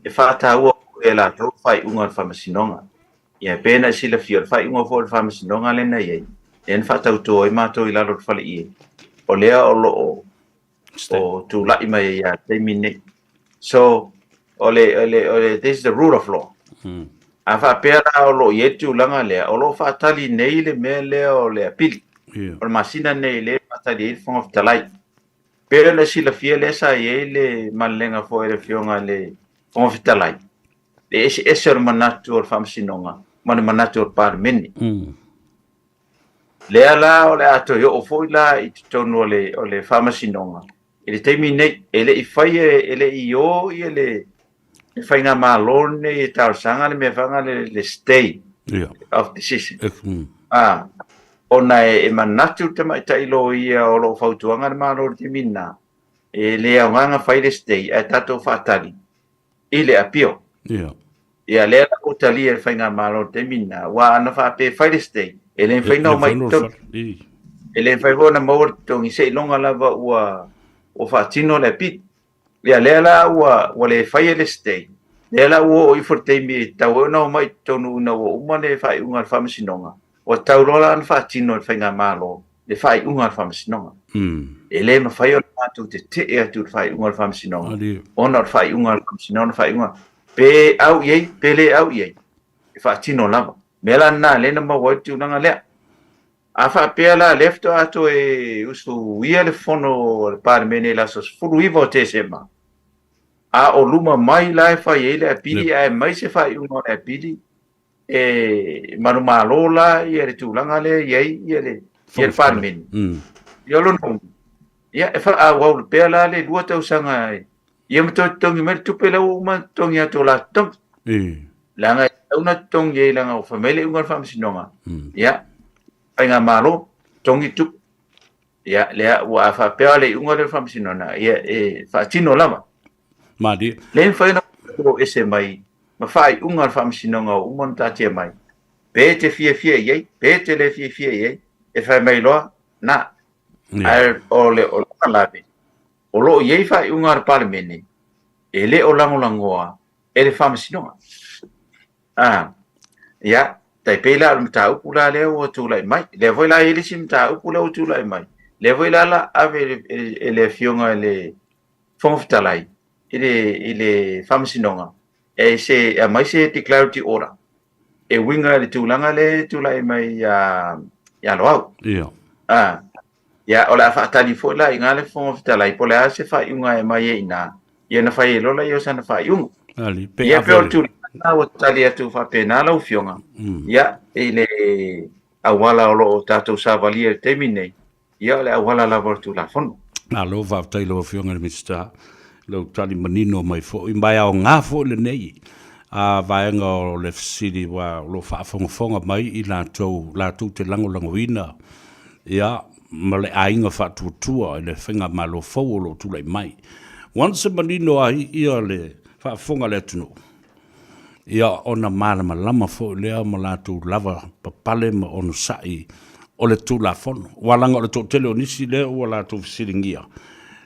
E faataua foi e latou faaiuga a le Faamasinoga. Ia, e pei ona e silafia, o le faaiuga foi o le Faamasinoga lea na i ai, lea na faatauto ai matou i lalo o le faleie, o lea o lo o o tulai mai ai lava i le taimi lenei. So, o le, o le, o le, this is the rule of law. A faapea la o lo o i ai le tulaga lea, o lo o faatali nei le mea lea o le apili. O le masina lenei lea e faatali ai le Fofoga Fetalai. Pei ona silafia lea sa i ai le malelega foi a le Afioga i le Fofoga Fetalai, le eseese o le manatu o le Faamasinoga ma le manatu o le Palemene. Lea la o le a toe oo foi la i totonu o le, o le Faamasinoga i le taimi nei, e le i fai e le i o ia le, le faigamalo lenei e talosaga le mea faga le, le stay of decision. Ah, ona e, e manatu le tamaitai loia o lo o fautuaga le Malo i le taimi lena, e le aoga na fai le stay ae tatou faatali i le appeal. Ia lea la ua talia e le faigamalo i le taimi lena, aua ana faapea e fai le stay, e le mafai ona omai i totonu. E le mafai foi ona maua le totogi seiloga lava ua ua faatino le appeal. Ia lea la ua ua le faia le stay, lea la ua oo ifo i le taimi e tatau ai ona omai i totonu ina ua uma le faaiuga a le Faamasinoga, ua tatau loa la ona faatino e le faigamalo le faaiuga a le Faamasinoga. E le mafai ona matou tetee atu i le faaiuga a le Faamasinoga, ona o le faaiuga a le Faamasinoga le faaiuga, pe au i ai, pe le au i ai, e faatino lava. O le mea la lena lea na maua ai le tulaga lea. A faapea la lea faatoa toe usuia le fono a le Palemene i le aso 19 o Tesema, a o luma mai la e fai ai le apili ae aumai se faaiuga o le apili, e manumalo la ia le tulaga lea e i ai ia le, ia le Palemene. Ia o lona uiga, ia e faaauau pea la le 2 tausaga ia ma toe totogi mai le tupe lea ua uma ona totogi atu o la totogi. Leaga e tatau ona totogi ai leaga ua fai mai le iuga a le Faamasinoga, ia, faigamalo, totogi tupe. Ia, lea ua a faapea le iuga lea o le Faamasinoga, ia e faatino lava. Malie. Le mafai ona o ese mai ma faaiuga a le Faamasinoga ua uma ona taatia mai, pe te fiafia i ai, pe te le fiafia i ai, e fai mai loa, na. Ae o le o lona lave, o lo o i ai faaiuga a le Palemene e le o lagolagoa e le Faamasinoga. Ah, ia, tai pei la o le mataupu la lea ua tulai mai. Lea foi la e i ai le isi mataupu lea ua tulai mai. Lea foi la la ave e le, e le Afioga i le Fofoga Fetalai i le, i le Faamasinoga e se e aumai se declaratory order e uiga i le tulaga lea e tulai mai ia, ia Loau. Ia. Ah, ia, o le a faatali foi la i ina le Fofoga Fetalai po o le a se faaiuga e aumai ai i ina, ia ona fai ai loa lea o sana faaiuga. Ali, pe Ia, ave pei o le le. tulaga lena ua tali atu faapena lau Afioga, ia, i le auala o lo o tatou savalia i le taimi nei, ia o le auala lava o le Tulafono. Malo faafetai i lau Afioga i le Minisita i lau tali manino mai foi, ma e aoga foi lenei vaega o le fesili aua o lo o faafogafoga mai i latou latou te lagolagoina ia ma le aiga faatuatua i le faigamalo fou o lo o tulai mai. Once e manino ai ia le faafofoga a le atunuu, ia ona malamalama foi lea ma latou lava papale ma onosai o le Tulafono. Aua leaga o le toatele o nisi lea ua latou fesiligia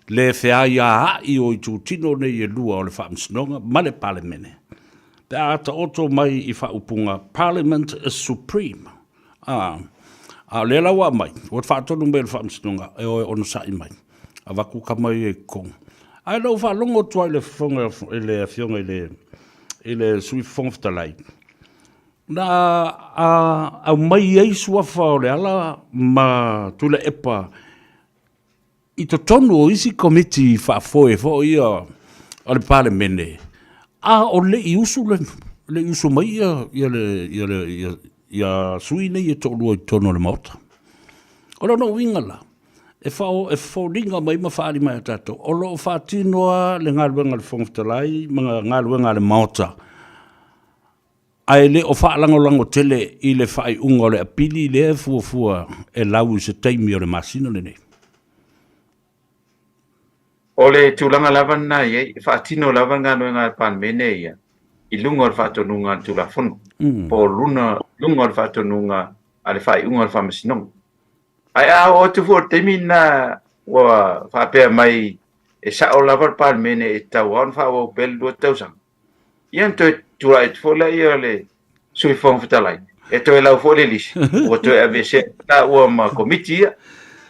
le feaiaai o itutino nei e lua o le Faamasinoga ma le Palemene pe a taoto mai i faaupuga Parliament is Supreme. A, a o lea la ua aumai, ua faatonu mai e le Faamasinoga e o e onosai mai, avatu tama ia i totonu. Ae na ou faalogo atu lava i le fofoga i le Afioga i le, i le Sui Fofoga Fetalai, na a, aumai ai suafa o Leala ma Tuilaepa i totonu o isi Komiti Faafoe foi ia a le Palemene, a o le i usu le, le i usu mai ia, ia le, ia le, ia, ia sui nei e toalua i totonu o le Maota. O lona uiga la, e, fao, e foliga mai ma faaali mai a tatou, o lo o faatino lava le galuega a le Fofoga Fetalai ma galuega a le Maota, ae le o faalagolago tele i le faaiuga o le apili lea e fuafua e lau i se taimi o le masina lenei. O le tulaga lava lena e i ai, e faatino lava le galuega a le Palemene ia i luga o le faatonuga a le Tulafono, po o luna, luga o le faatonuga a le faaiuga o le Faamasinoga. Ae a oo atu foi i le taimi lena ua faapea mai e sao lava le Palemene e tatau lava ona faaauau pea le 2 tausaga, ia ona toe tulai atu foi lea o le Sui Fofoga Fetalai, e toe lau foi le lisi, ua toe aveesea taua ma Komiti ia.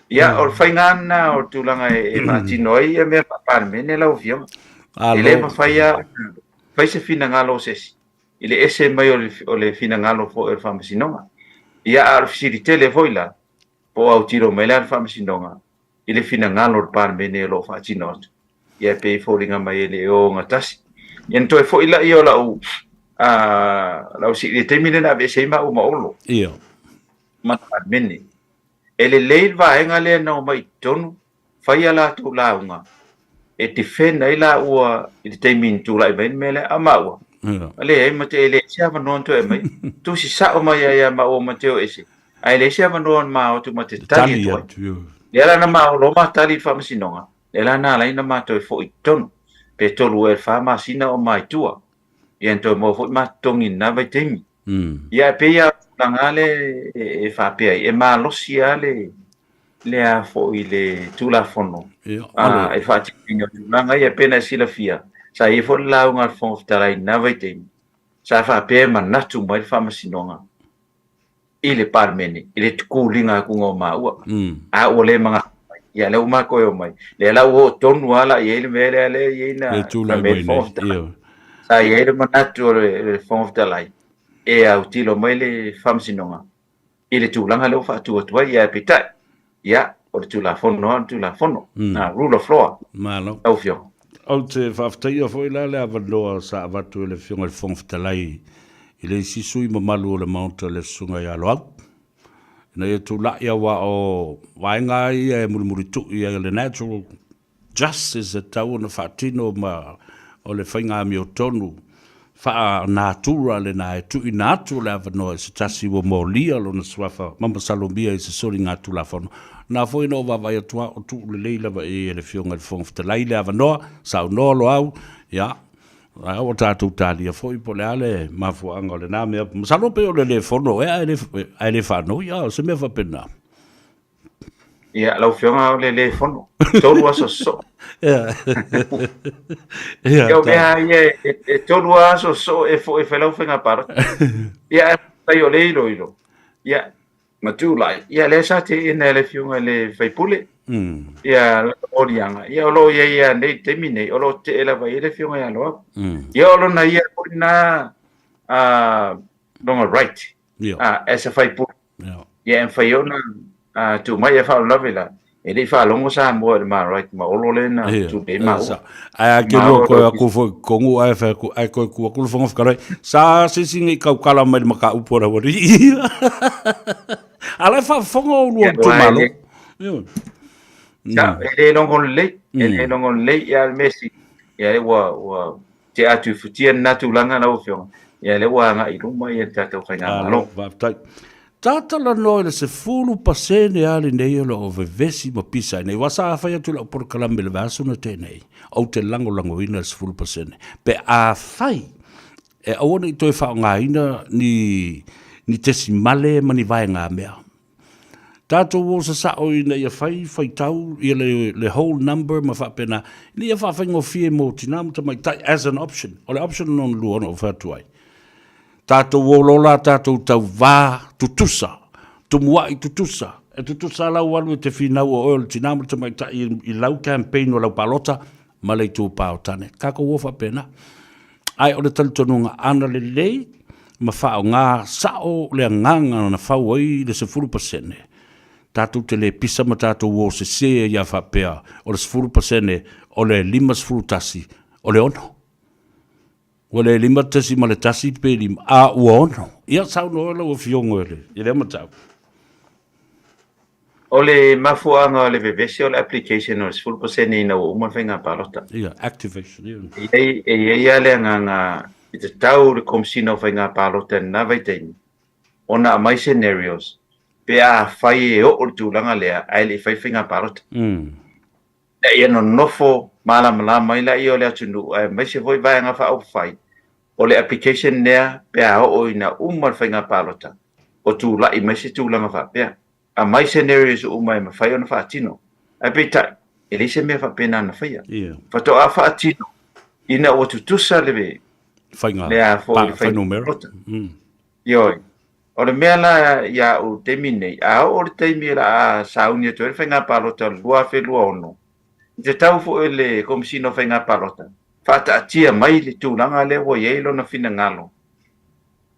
Ia, o le faiga lava lena o le tulaga e faatino ai ia mea faa-Palemene lau Afioga. E le mafai lava ona fai se finagalo o se isi i le ese mai o le finagalo foi o le Faamasinoga. Ia, a o le fesili tele foi la, po o autilo mai la le Faamasinoga i le finagalo o le Palemene o lo o faatino atu. Ia e pei e foliga mai e le o gatasi. Ia ona toe foi lea o lau lau i le taimi lea na aveese ai maua ma Olo. Ia. Ma le Palemene. E lelei le vaega lea na omai i totonu, fai a latou lauga, e defend ai laua i le taimi na tulai mai le mea lea, a maua, Ia. leai ma te, e leai se avanoa na toe aumai. Tusi sao mai ai ia maua ma te o ese, ae leai se avanoa na ma o atu ma te tali Tali atu ai. atu, ia. Lea la na ma o ma tali i le faamasinoga, lea la na ala ai na matou foi i totonu, pe 3 ea i le 4 masina o ma i tua. Ia na toe maua foi ma totogi i lena vaitaimi. Ia e pei lava o le tulaga lea e faapea ai, e malosi lava le le a foi le Tulafono Ia, i le faatinoina o tulaga ia. E pei ona e silafia, sa i ai foi le lauga a le Fofoga Fetalai i lena vaitaimi, sa faapea e manatu mai le Faamasinoga i le Palemene i le tukuliga atuga o maua. A ua le manatu mai, ia lea ua matou e omai. Lea la ua oo tonu lava la i ai le mea lea lea e i ai na na tulai mea mai le Fofoga nei. Fetalai. Ia. Sa i ai le manatu o le Fofoga Fetalai e autilo mai le Faamasinoga i le tulaga lea ua faatu atu ai, ae peitai, ia, o le Tulafono lava o le Tulafono. Rule of law. Malo. Lau Afioga. Ou te faafetaia foi la le avanoa sa avatu e le Afioga i le Fofoga Fetalai i le isi sui usufono mamalu o le Maota le Susuga ia Loau, ina ia tulai aua o vaega ia e mulimulitui ai le natural justice e tatau ona faatino ma o le faiga amiotonu faa-natura lena e tuuina atu le avanoa i se tasi ua molia lona suafa ma masalomia i se soligatulafono. Na foi na ou vaavaai atu lava o tuu lelei lava i ai e le Afioga i le Fofoga Fetalai le avanoa, saunoa Loau, ia, a ua tatou talia foi po o le a le mafuaaga o lena mea. Masalo pei o le le fono ea ae le faanoi, a o se mea faapena. Ia, lau Afioga o le le fono. 3 aso sosoo. Ia. Ia, o mea ia e 3 aso sosoo e foi e fai lau faiga palota. Ia, ae faafetai o lea iloilo. Ia, ma tulai. Ia, lea sa teena e le Afioga i le sui usufono. Ia, lana moliaga. Ia, o lo o i ai lava nei i le taimi nei, o lo o tetee lava i ai le Afioga ia Loau. Ia, o lona ia foi lena lona right as a sui usufono. Ia, e mafai ona tuu mai, ae faalavelave la, e le i faalogo Samoa i le ma right ma Olo lea na tulei maua. Ae a ke lua koe aku foi kongu ae fai aku, ae koe ku aku le Fofoga Fetalai. Sa se isi nei kaukala mai le mataupu a le aualii. A la e faafofoga o lua itumalo. Sa, e le logo lelei, e le logo lelei, ia le mea sili, ia ua tea atu i futia lena tulaga lau Afioga, ia lea ua agai i luma ia le tatou faigamalo. Faafetai. Talanoa i le 10% lava lenei o lo o vevesi ma pisa ai nei. Aua sa fai atu i lau polokalame i le vaiaso na tea nei, ou te lagolagoina le 10% pe afai e aua ne i toe faaaogaina ni tesimale ma ni vaegamea. Tatou o sasao ina ia fai faitau ia le whole number ma faapena, ina ia faafaigofie mo tina ma tamaitai as an option. O le option lona lua na ou fai atu ai, tatou o lola tatou tauva tutusa, tumuai tutusa, e tutusa lau alu e te finau o oe o le tina ma le tamaitai i lau campaign o lau palota ma le itupa o tane. Tatou o faapena. Ae o le talitonuga ana lelei ma faaaoga sao le agaga na fau ai le 10%, tatou te le pisa ma tatou o sese ai a faapea o le 10% o le 51 o le 6. Ua le 5.1 pe 5, a ua 6. Ia saunoa lau Afioga i lea mataupu. O le mafuaaga o le vevesi o le application o le 10% ina ua uma le faiga palota. Ia, activation, ia. E i ai lava le agaga e tatau le Komesina o Faiga Palota i lena vaitaimi ona aumai scenarios pe afai e oo i le tulaga lea ae le i fai faiga palota. Ina ia nonofo malamalama ai laia o le atunuu aemaise foi vaega faaupufai o le application lea pe a oo ina uma le faiga palota o tulai mai se tulaga faapea. Aumai scenarios uma e mafai ona faatino. Ae peitai, e leai se mea faapena na faia. Faatoa faatino ina ua tutusa le Faiga le a foi le faiga fuainumera. palota. Ioe. O le mea la ia au i le taimi lenei, a oo le taimi o le a sauni atu ai le faiga palota o le 2026, e tatau foi i le Komesina o Faiga Palota faataatia mai le tulaga lea ua i ai lona finagalo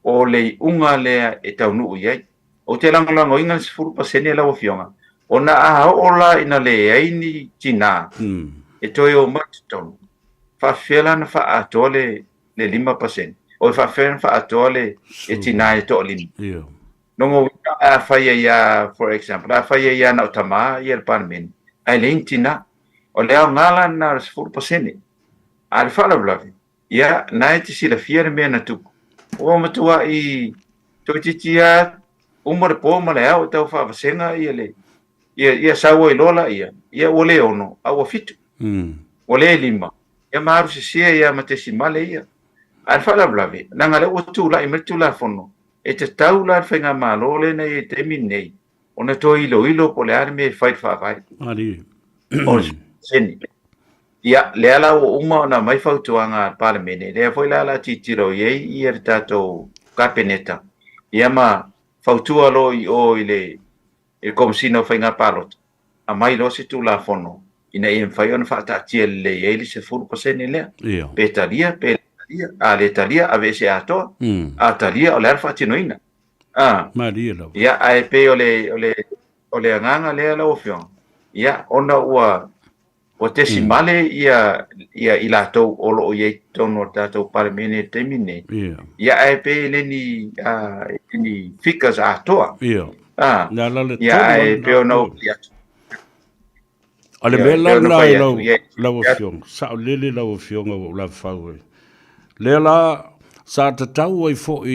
o le iuga lea e taunuu i ai. Ou te lagolagoina le 10% lau Afioga, ona a oo la ina leai ni tinā e toe omai i totonu, faapefea la ona faaatoa le 5%? Oi, faapefea ona faaatoa le tinā e toalima? Lona uiga, afai ai lava, for example, afai ai lava na o tama ia le Palemene, ae leai ni tinā. O le aoga la lena o le 10%. A o le faalavelave, ia, na e te silafia le mea na tupu. Ua matuai toeitiiti lava uma le po ma le ao e tau faavasega ia le ia, ia sau ai loa laia, ia ua le ono, a ua fitu. Ua le lima, ia ma alu sese ai ma tesimale ia. A o le faalavelave, leaga lea ua tulai mai le Tulafono, e tatau la le faigamalo lea na i ai i le taimi lenei, ona toe iloilo po o le a le mea e fai i le Faavae. O le sene. Ia, lea la ua uma ona aumai fautuaga a le Palemene, lea foi la o le a tilotilo i ai ia le tatou Kapeneta, ia ma fautua loa i o i le Komesina o Faiga Palota, aumai loa se Tulafono ina ia mafai ona faataatia lelei ai le 10% lea. Pe talia, pe le talia. A le talia, aveese atoa. A talia, o le a le faatinoina. Malie lava. Ia, ae pei o le, o le, o le agaga lea lau Afioga, ia, ona ua, ua tesimale ia, ia i latou o lo o i ai i totonu o le tatou Palemene i le taimi lenei. Ia, ae pei e le ni, e le ni figures atoa. Le ala le Ia, ae pei ona ou fai atu. O le mea la lena i lau, lau Afioga, saolele lau Afioga ua ou lavafau ai. Lea la, sa tatau ai foi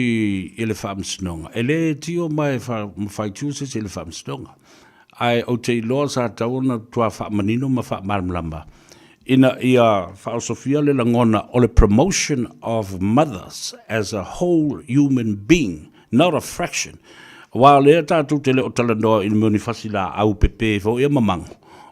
i le Faamasinoga, e le tio ma e faitio se isi i le Faamasinoga. Ae ou te iloa sa tatau ona matua faamanino ma faamalamalama ina ia faaosofia le lagona o le promotion of mothers as a whole human being, not a fraction. Aua o lea tatou te le o talanoa i le mea o ni fasilaau pepe foi ia ma mago.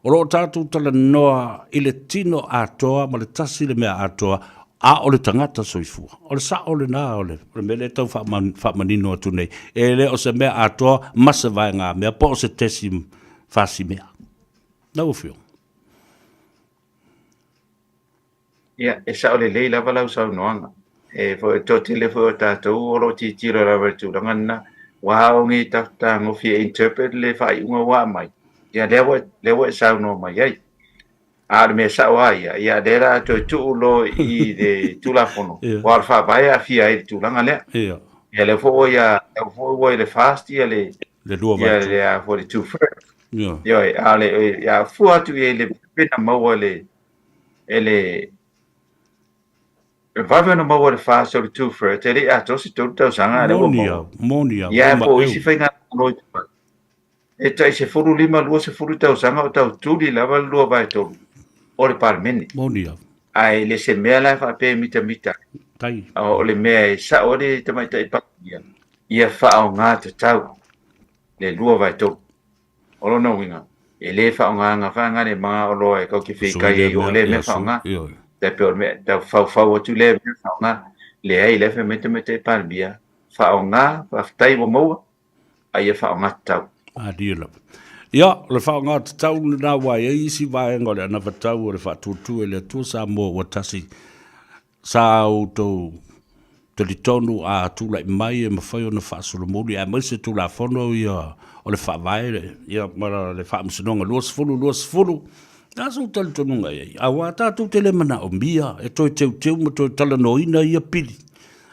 O lo o tatou talanoa i le tino atoa ma le tasi le mea atoa, a o le tagata soifua. O le sao lena o le mea lea e tau faamanino atu nei. E le o se mea atoa ma se vaegamea po o se tesi fasimea. Lau Afioga. Ia, e sao lelei lava lau saunoaga. E foi, toatele foi o tatou o lo o tilotilo lava i le tulaga lena. Ua aoga i tagofie e interpret le faaiuga ua aumai. Ia, lea ua, lea ua e saunoa mai ai. A o le mea sao lava ia, ia lea o le a toe tuu loa i le Tulafono, aua o le Faavae e aafia ai i le tulaga lea. Ia lea foi ua ia, lea foi ua i le FAST ia le, Le lua ia le, a foi le two thirds. Ioe, a o le, ia fua atu i ai le tupe na maua e le, e le, e vave ona maua e le FAST o le two thirds, e le i atoa se tolu tausaga a lea ua maua. Moni lava, Ia, po o isi faigamalo i tua, e tai 15, 20 tausaga o tau tuli lava le 2/3 o le Palemene. Moni lava. Ae le se mea la e faapea e mitamita ai. Tai. O le mea e sao ai le Tamaitai Palemia, ia faaaoga tatau le 2/3. O lona uiga, e le faaaogaina faagalemagaga oloa e tatou te feitai ai o lea mea faaaoga. Tai pei o le mea tau faufau atu lea mea faaaoga. Leai, lea fai mai le Tamaitai Palemia, faaaoga, faafetai ua maua, a ia faaaoga tatau. Malie lava. Ia, o le faaaoga tatau lena ua i ai isi vaega o le anavatau o le faatuatua i le Atua Samoa ua tasi. Sa outou talitonu a tulai mai e mafai ona faasolomuli aemaise Tulafono ia o le Faavae ia ma le Faamasinoga 2020. Le a sou talitonuga i ai? Aua tatou te le manaomia e toe teuteu ma toe talanoaina ia pili,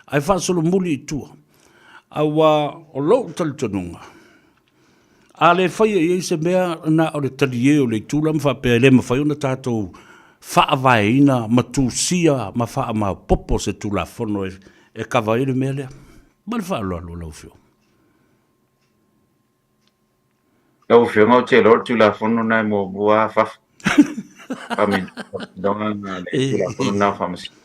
ae faasolomuli i tua. Aua o lou talitonuga, a le faia i ai se mea, na o le talie o le itu la ma faapea e le mafai ona tatou faavaeina ma tusia ma faamaopoopo se Tulafono e kava ai le mea lea. Ma le faaaloalo lau Afioga. Lau Afioga ou te iloa o le Tulafono lena e muamua lava fafo. Faamasinoga le Tulafono lena o Faamasinoga.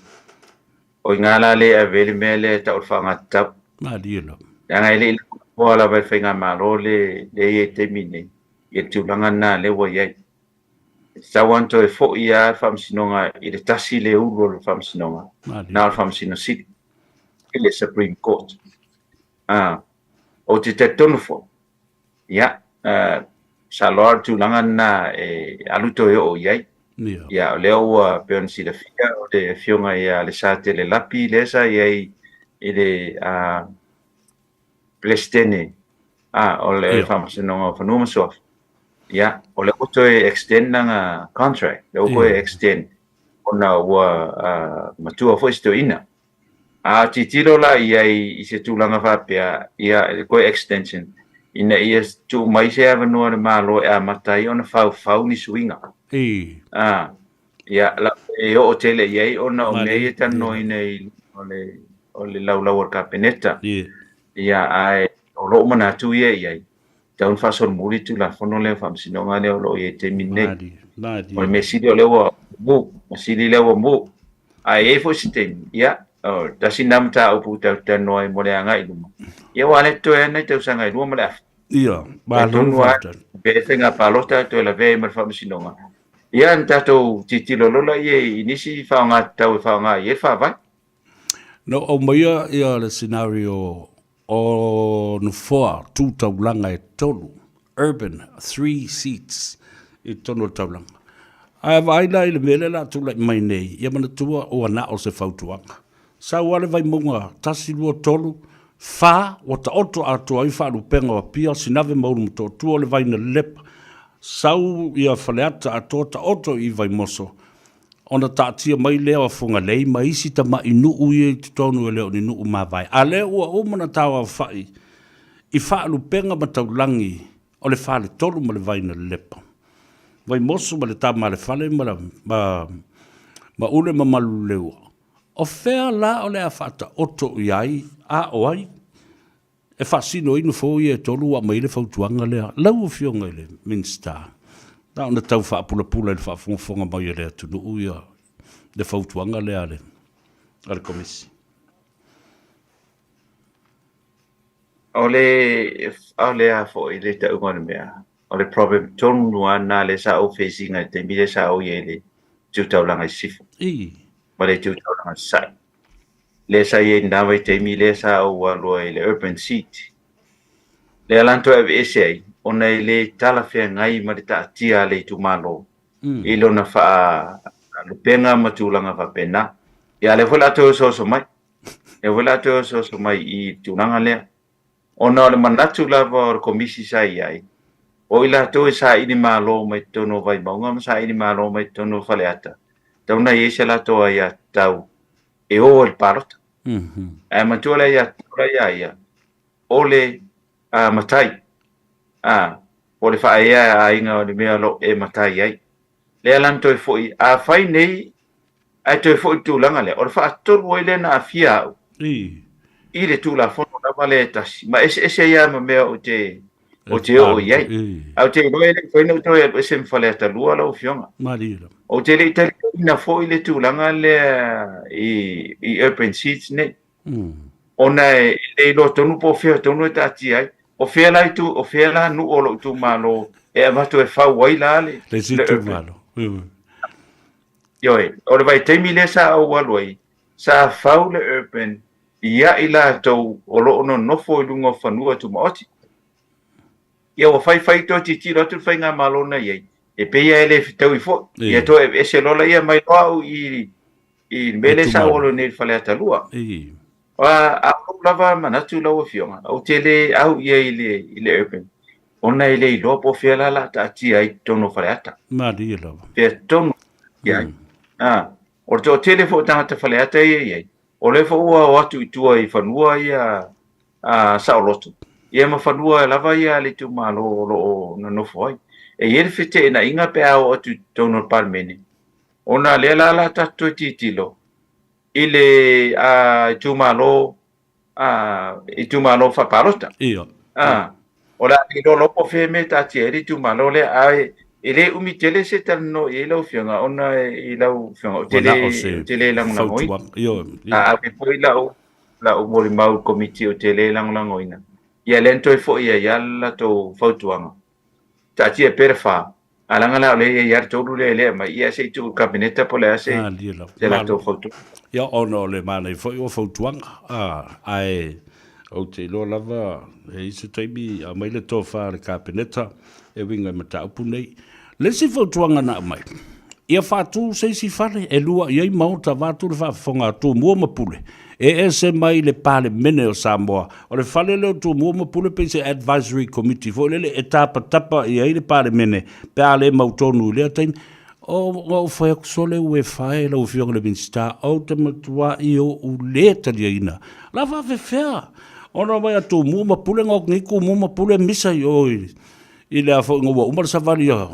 O i ina la lea e ave ai le mea lea e tau o le faaaogatatau. Malie lava. Leaga e le i lava lava e le faigamalo le e i ai i le taimi lenei ia le tulaga lena lea ua i ai. E tatau lava ona toe foi lava le Faamasinoga i le tasi le ulu o le Faamasinoga, na o le Faamasino Sili i le Supreme Court. A, ou te talitonu foi, ia, masalo lava o le tulaga lena e alu toe oo i ai. Ia, o lea ua pei ona silafia o le Afioga ia Lesatele Lapi lea sa i ai i le Peresetene o le Faamasinoga o Fanua ma Suafa. Ia, o lea ua toe extend lana contract, lea ua toe extend ona ua matua foi si toeaina. A tilotilo la i ai i se tulaga faapea, ia, le toe extension, ina ia tuu mai se avanoa i le Malo e amata ai ona faufau ni suiga. A, ia, la, e oo tele i ai ona o mea ia e talanoaina i o le, o le laulau a le Kapeneta. Ia, ae o lou manatu ia i ai, tatau ona faasolomuli le Tulafono lea o Faamasinoga lea o lo o i ai i le taimi lenei. O le mea sili o lea ua mu, mea sili lea ua mu. Ae i ai foi se taimi, ia, o, tasi lena mataupu tatou te talanoa ai mo le agai i luma. Ia, aua o lea e totoe lava nai tausaga e lua ma le afa. Ia, malo faafetai. Pe faiga palota toe lavea ai ma le Faamasinoga. Ia, ona tatou tilotilo loa lea i nisi faaaoga tatau e faaaoga i ai le Faavae. Na ou aumaia ia le scenario o nofoa tu taulaga e tolu, urban three seats, i totonu o le taulaga. Ae vaai la i le mea lea o le a tulai mai nei, ia manatua ua na o se fautuaga. Sau lava le Vaimauga 1, 2, 3, 4, ua taoto atoa ai faalupega o Apia, Sinave ma Ulumotootua, le vai na lelepa. Sau ia Faleata atoa taoto i Vaimoso, ona taatia mai lea o Fugalei ma isi tamai nuu ia i totonu e le o ni nuu mavae. A lea ua uma ona tauaofa'i i faalupega ma taulagi o le faletolu ma le vai na lelepa. Vaimoso ma le tama a le fale ma, ma, ma Ule ma Maluleua. O fea la o le a faataoto i ai a o ai e faasino ai nofo ia e tolu ua aumai ai le fautuaga lea. Lau Afioga i le Minisita, na ona tau faapulapula i le faafogafoga mai a le atunuu ia le fautuaga lea a le, a le Komisi. O le, o le a foi le tauga o le mea, o le problem tonu lava lena lea sa ou face ina i le taimi lea sa ou i ai i le Tu Taulaga i Sisifo. Ma le Tu Taulaga i Sasae. Lea sa i ai i lena vaitaimi lea sa ou alu ai i le urban seat. Lea la na toe aveese ai, ona e le talafeagai ma le taatia a le itumalo i lona faalupega ma tulaga faapena. Ia a o lea foi o le a toe osooso mai. Lea foi o le a toe osooso mai i le tulaga lea. Ona o le manatu lava o le Komisi sa i ai, o i latou e saili malo mai totonu o Vaimauga ma saili malo mai totonu o Faleata, tatau ona i ai se latou aiatatau e o ai i le palota. Ae manatua le aiatatau la ia ia, o le matai, po o le faaea a aiga o le mea o lo o e matai ai. Lea la na toe foi, afai nei ae toe foi i le tulaga lea, o le faatolu ai lea na aafia au i le Tulafono lava lea e tasi, ma eseese ai lava ma mea ou te, ou te oo i ai. Ae ou te iloa e le i mafai ona ou toe alu ese ma Faleata 2 lau Afioga. Ou te le i talitonuina foi le tulaga lea i, i urban seats nei. Ona e le iloa tonu po o fea tonu e taatia ai. O fea la itu, o fea la nuu o lou itumalo e avatu e fau ai la le, Le isi itumalo. Ioe, o le vaitaimi lea sa ou alu ai, sa fau le urban ia i latou o lo o nonofo i luga o fanua tumaoti. Ia ua faifai toe tilotilo atu le faigamalo na i ai, e pei lava e le fetaui foi. Ia toe aveese loa laia mai loa au i i le mea lea sa ou alu ai nei i le Faleata 2. A o lou lava manatu lau Afioga, ou te le au i ai i le urban, ona e le iloa po o fea la o le a taatia ai i totonu o Faleata. Malie lava. Fea tonu i ai. O le toatele foi o tagata Faleata ia e i ai, o lea foi ua o atu i tua i fanua ia saoloto, ia ma fanua lava ia a le itumalo o lo o nonofo ai. E i ai le feteenaiga pe a oo atu i totonu o le Palemene, ona lea la o le a tatou toe tilotilo i le itumalo itumalo faapalota. Ia. O le a le iloa loa po o fea mea e taatia ai le itumalo lea, ae e le umi tele se talanoa i ai lau Afioga, ona i lau Afioga, ou te le, ou te le lagolagoina. A ave foi lau, lau molimau i le Komiti ou te le lagolagoina, ia lea na toe foi ai lava le latou fautuaga. Taatia pea le fa, a leaga la o lea e i ai lava le tolu lea e le aumai, ia se i tuu i le Kapeneta po o le a se, se latou fautuaga. Ia, ona o le manaia foi o fautuaga, ae Ou te iloa lava e i ai se taimi aumai le tofa a le Kapeneta e uiga i mataupu nei. Le isi fautuaga na aumai, ia faatu se isi fale e lua i ai maota vaeatu le faafofoga a Tumua ma Pule, e ese mai le Palemene o Samoa. O le fale lea o Tumua ma Pule pei se advisory committee foi lele e tapatapa i ai le Palemene pe a le mautonu i lea taimi. Ua ou fai atu sole ua e fae lau Afioga i le Minisita, ou te matuai ou le taliaina. O le a faafefea ona omai a Tumua ma Pule na o atu nei Tumua ma Pule misa i o i le a foi ina ua uma le savali a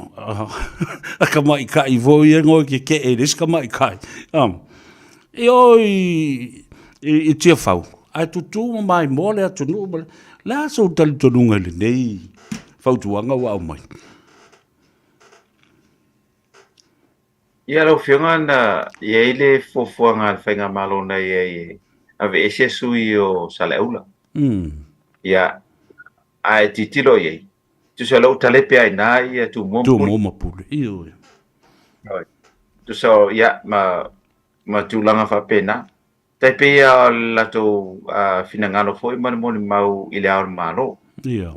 tamaitai foi ia na o e tetee i le isi tamaitai i o i Tiafau, ae tutu ma maimoa le atunuu. O le a sou talitonuga i lenei fautuaga ua aumai? Ia lau Afioga na i ai le fuafuaga a le Faigamalo na i ai e aveese sui o Saleaula. Ia, a e tilotilo i ai, tusa o lea ua talepe lava i ina ia Tumua ma Pule. Tumua ma Pule, ioe. Ioe. Tusa o, ia, ma, ma tulaga faapena. Tai pei lava o le latou finagalo foi ma le molimau i le Ao o le Malo. Ia,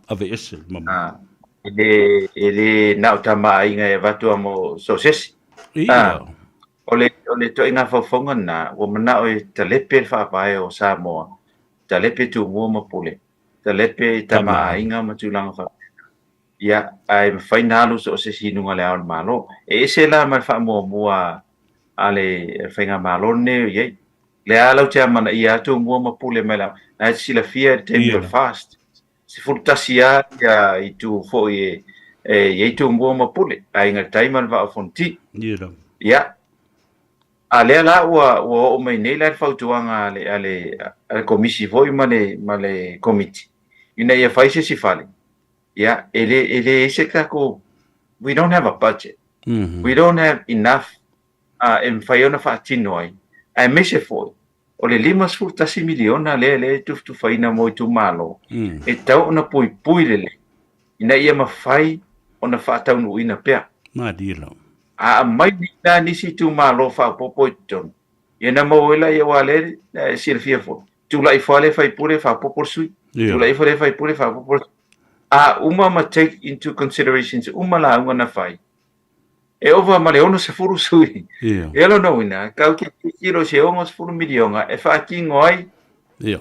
aveese le mamalu. E le, e le na o Tama a Aiga e avatu lava mo so o se isi. Ia. O le, o le ituaiga faufauga lena, ua manao e talepe le faavae o Samoa, talepe Tumua ma Pule, talepe Tama a Aiga ma tulaga faapena. Ia, ae mafai ona alu so o se isi i luga o le Ao o le Malo. E ese la ma le faamuamua a le Faigamalo lenei o i ai. Lea lava latou te amanaia lava Tumua ma Pule mai lava. Na e te silafia i le taimi o le FAST, 11 lava ia itu foi e i ai Tumua ma Pule, Aiga i le Tai ma le Vaa o Fonoti. Ia, a lea la ua oo mai nei la le fautuaga a le, a le, a le Komisi foi ma le, ma le Komiti, ina ia fai se isi fale. Ia, e le, e leai se tatou, we don't have a budget. We don't have enough e mafai ona faatino ai, aemaise foi o le $51 miliona lea lea e tufatufaina mo itumalo, e tatau ona puipui lelei ina ia mafai ona faataunuuina pea. Malie lava. A aumai nei la nisi itumalo faaopoopo i totonu, ia ona maua ai lea, aua o lea e silafia foi, tulai ifo lava le faipule faaopoopo le sui, tulai ifo le faipule faaopoopo le sui. A uma ma take into considerations uma lauga na fai, e ova ma le 60 sui. Ia lona uiga, tatou te tilotilo i se $60 miliona e faatino ai ia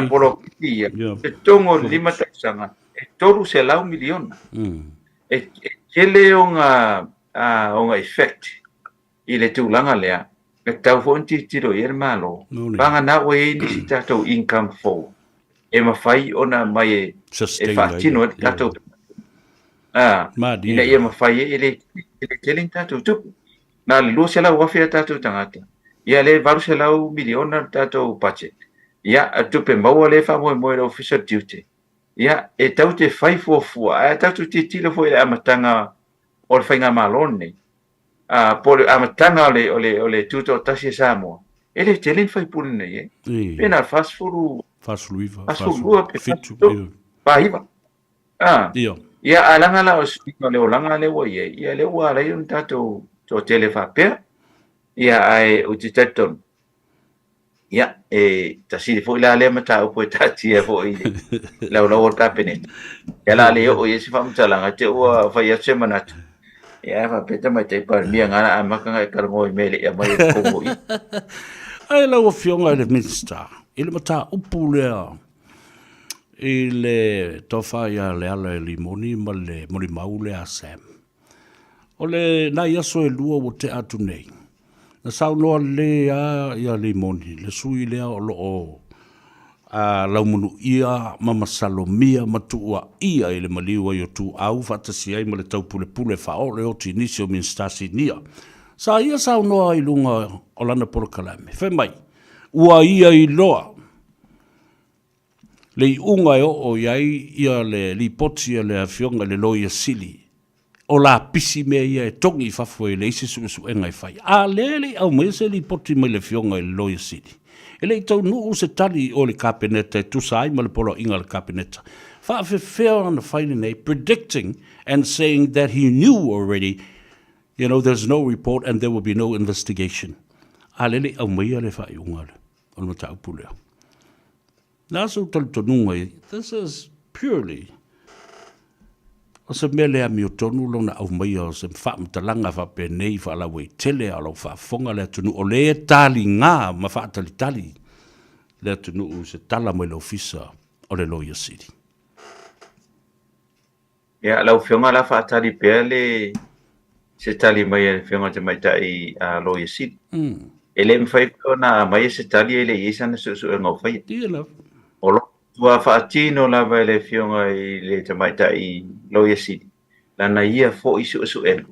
poloketi ia, i totonu o le 5 tausaga, e $300 miliona. E tele ona effect i le tulaga lea, e tatau foi ona tilotilo i ai le Malo, vagana ua i ai nisi tatou income fou e mafai ona aumai e faatino ai le tatou ina ia mafai ai, e le tele ni tatou tupe. Na o le 200,000 a tatou tagata, ia lea e $800 miliona le tatou budget. Ia, o le tupe maua lea e faamoemoe i le Ofisa o le Tiute, ia, e tatou te fai fuafua, ae tatou tilotilo foi i le amataga o le faigamalo lenei, po o le amataga o le, o le, o le tutoatasi a Samoa, e le tele ni faipule na i ai. Pe na o le 40, 49, 42, pe 47, 49. Ah, ia, a leaga la o le suiga o le olaga lea ua i ai, ia lea ua ala ai ona tatou toatele faapea. Ia, ae ou te talitonu, Ia, e tasili foi la lea mataupu e taatia foi i le laulau o le Kapeneta. Ia la le oo i ai se faamatalaga, te ua fai atu se manatu. Ia, faapea Tamaitai Palemia, na ala amata ona e talanoa i mea e le i aumai e totonu o i. Ae lau Afioga i le Minisita, i le mataupu lea i le tofa ia Leala e Limoni ma le molimau lea a Sam. O le nai aso e lua ua tea atu nei, na saunoa lelei lava ia Limoni, le sui lea o lo o laumanuia ma masalomia ma tuuaia i le maliu ai o Tuuau faatasi ai ma le taupulepule faaoo le oti i nisi o Minisita Sinia. Sa ia saunoa i luga o lana polokalame, fai mai, ua ia iloa le iuga e oo i ai ia le lipoti a le Afioga i le Loia Sili, o lapisi mea ia e togi i fafo e leai se suesuega e fai. A lea e le i aumaia se lipoti mai le Afioga i le Loia Sili, e le i taunuu se tali i o i le Kapeneta e tusa ai ma le poloaiga a le Kapeneta. Faafefea ona fai lenei, predicting and saying that he knew already, you know, there's no report and there will be no investigation. A lea e le i aumaia le faaiuga o le mataupu lea. Le a sou talitonuga i, this is purely o se mea le amiotonu lona aumaia o se faamatalaga faapenei faalauaitele a o lau faafofoga le atunuu o lea e taliga ma faatalitali le atunuu i se tala mai le Ofisa o le Loia Sili. Ia, lau Afioga o le a faatali pea le se tali mai a le Afioga i le Tamaitai Loia Sili. E le mafai foi ona aumaia se tali e le i i ai sana suesuega o faia. Ia lava. O lo o matua faatino lava e le Afioga i le Tamaitai Loia Sili lana ia foi suesuega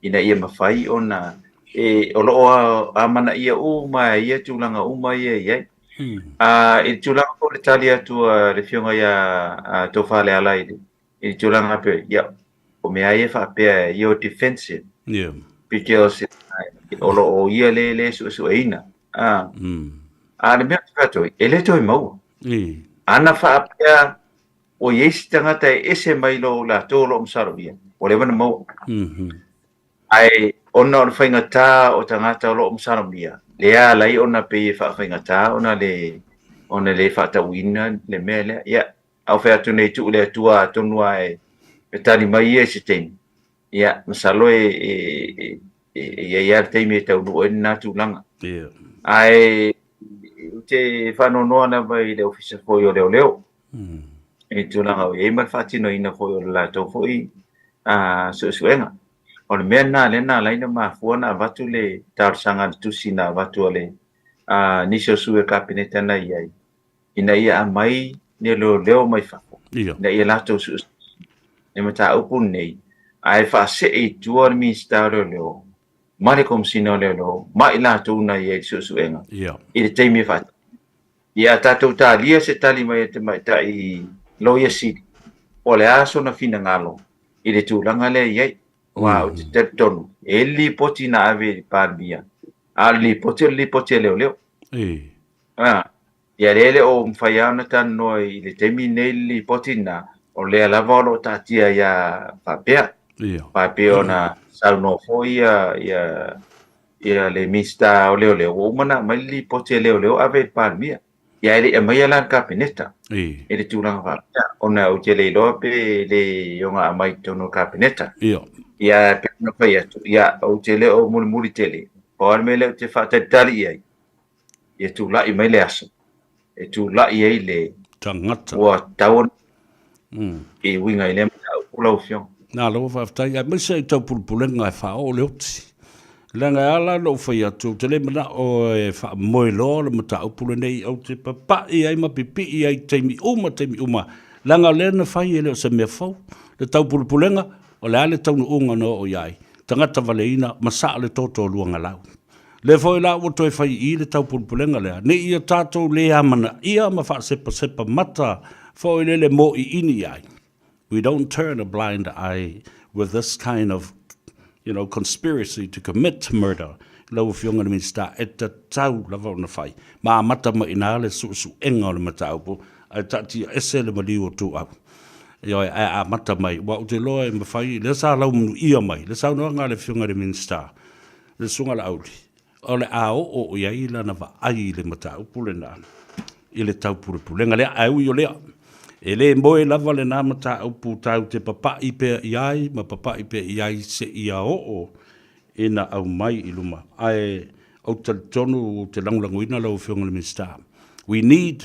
ina ia mafai ona e, o lo o amanaia uma e ia tulaga uma ia e i ai. I le tulaga foi o le tali atu a le Afioga ia Tofa Leala i le i le tulaga pe, ia, o mea ia faapea, you're defensive. Yeah. Because o lo o ia le le suesueina. Ah. A le mea te toe, e le toe maua. Ana faapea, o i ai se tagata e ese mai lo latou o lo o masalo ia, ua leva ona maua. Ae ona o le faigata o tagata o lo o masalomia, lea ala ai ona pei e faafaigata ona le ona le faatauina le mea lea. Ia, a ou fai atu nei tuu le Atua atonu lava e tali mai ia i se taimi, ia, masalo e e e e i ai lava le taimi e taunuu ai lena tulaga. Ia. Ae ou te faanoanoa lava i le Ofisa foi o Leoleo i le tulaga o i ai ma le faatinoina foi o le latou foi suesuega. O le mea lena lea na ala ai ona mafua ona avatu le talosaga a le tusi na avatu a le nisi o sui o le Kapeneta na i ai, ina ia aumai ni leoleo mai fafo, ina ia latou suesueina le mataupu lenei, ae faasee i tua le Minisita o Leoleo ma le Komesina o Leoleo ma i latou na i ai i le suesuega i le taimi e faatino. Ia tatou talia se tali mai a le Tamaitai Loia Sili po o le a sona finagalo i le tulaga lea e i ai. Aua ou te talitonu, e i ai le lipoti na ave i le Palemia, a o le lipoti o le lipoti a leoleo. Ia lea e le o mafai lava ona talanoa i le taimi lenei le lipoti lena, o lea lava o lo o taatia ai lava faapea. Faapea ona saunoa foi ia, ia, ia le Minisita o Leoleo, ua uma ona aumai le lipoti a leoleo ave i le Palemia. Ia e le i aumaia la i le Kapeneta i le tulaga faapea, ona ou te le iloa pe le ono aumai i totonu o le Kapeneta. Ia e pei ona fai atu, ia ou te le o mulimuli tele, pau lava le mea lea ou te faatalitali i ai, ia tulai mai le aso e tulai ai le tagata ua tatau ona e uiga i lea mataupu lau Afioga. Malo faafetai, aemaise i taupulepulega e faaoo le oti. Leaga e ala ona ou fai atu, ou te le manao e faamoe loa le mataupu lenei, ou te papai ai ma pipii ai i taimi uma taimi uma, leaga o lea na fai e le o se mea fou. Le taupulepulega, o le a le taunuuga na oo i ai? Tagata valeina ma saa le toto luagalau. Lea foi la ua toe fai i i le taupulepulega lea, ne i ia tatou le amanaia ma faasepasepa mata foi lele mōiini i ai. We don't turn a blind eye with this kind of you know, conspiracy to commit murder. Lau Afioga i le Minisita, e tatau lava ona fai. Ma amata mai i ina le suesuega o le mataupu, ae taatia ese le maliu o Tuuau. Ioe, ae amata mai, aua ou te iloa e mafai, lea sa laumanuia mai le saunoaga a le Afioga i le Minisita, le Susuga Laauli, o le a oo i ai lana vaai i le mataupu lena i le taupulepulega lea. Ae ui o lea, e le moe lava lena mataupu tatou te papai pea i ai ma papai pea i ai seia oo ina aumai i luma. Ae ou te talitonu ou te lagolagoina lau Afioga i le Minisita. We need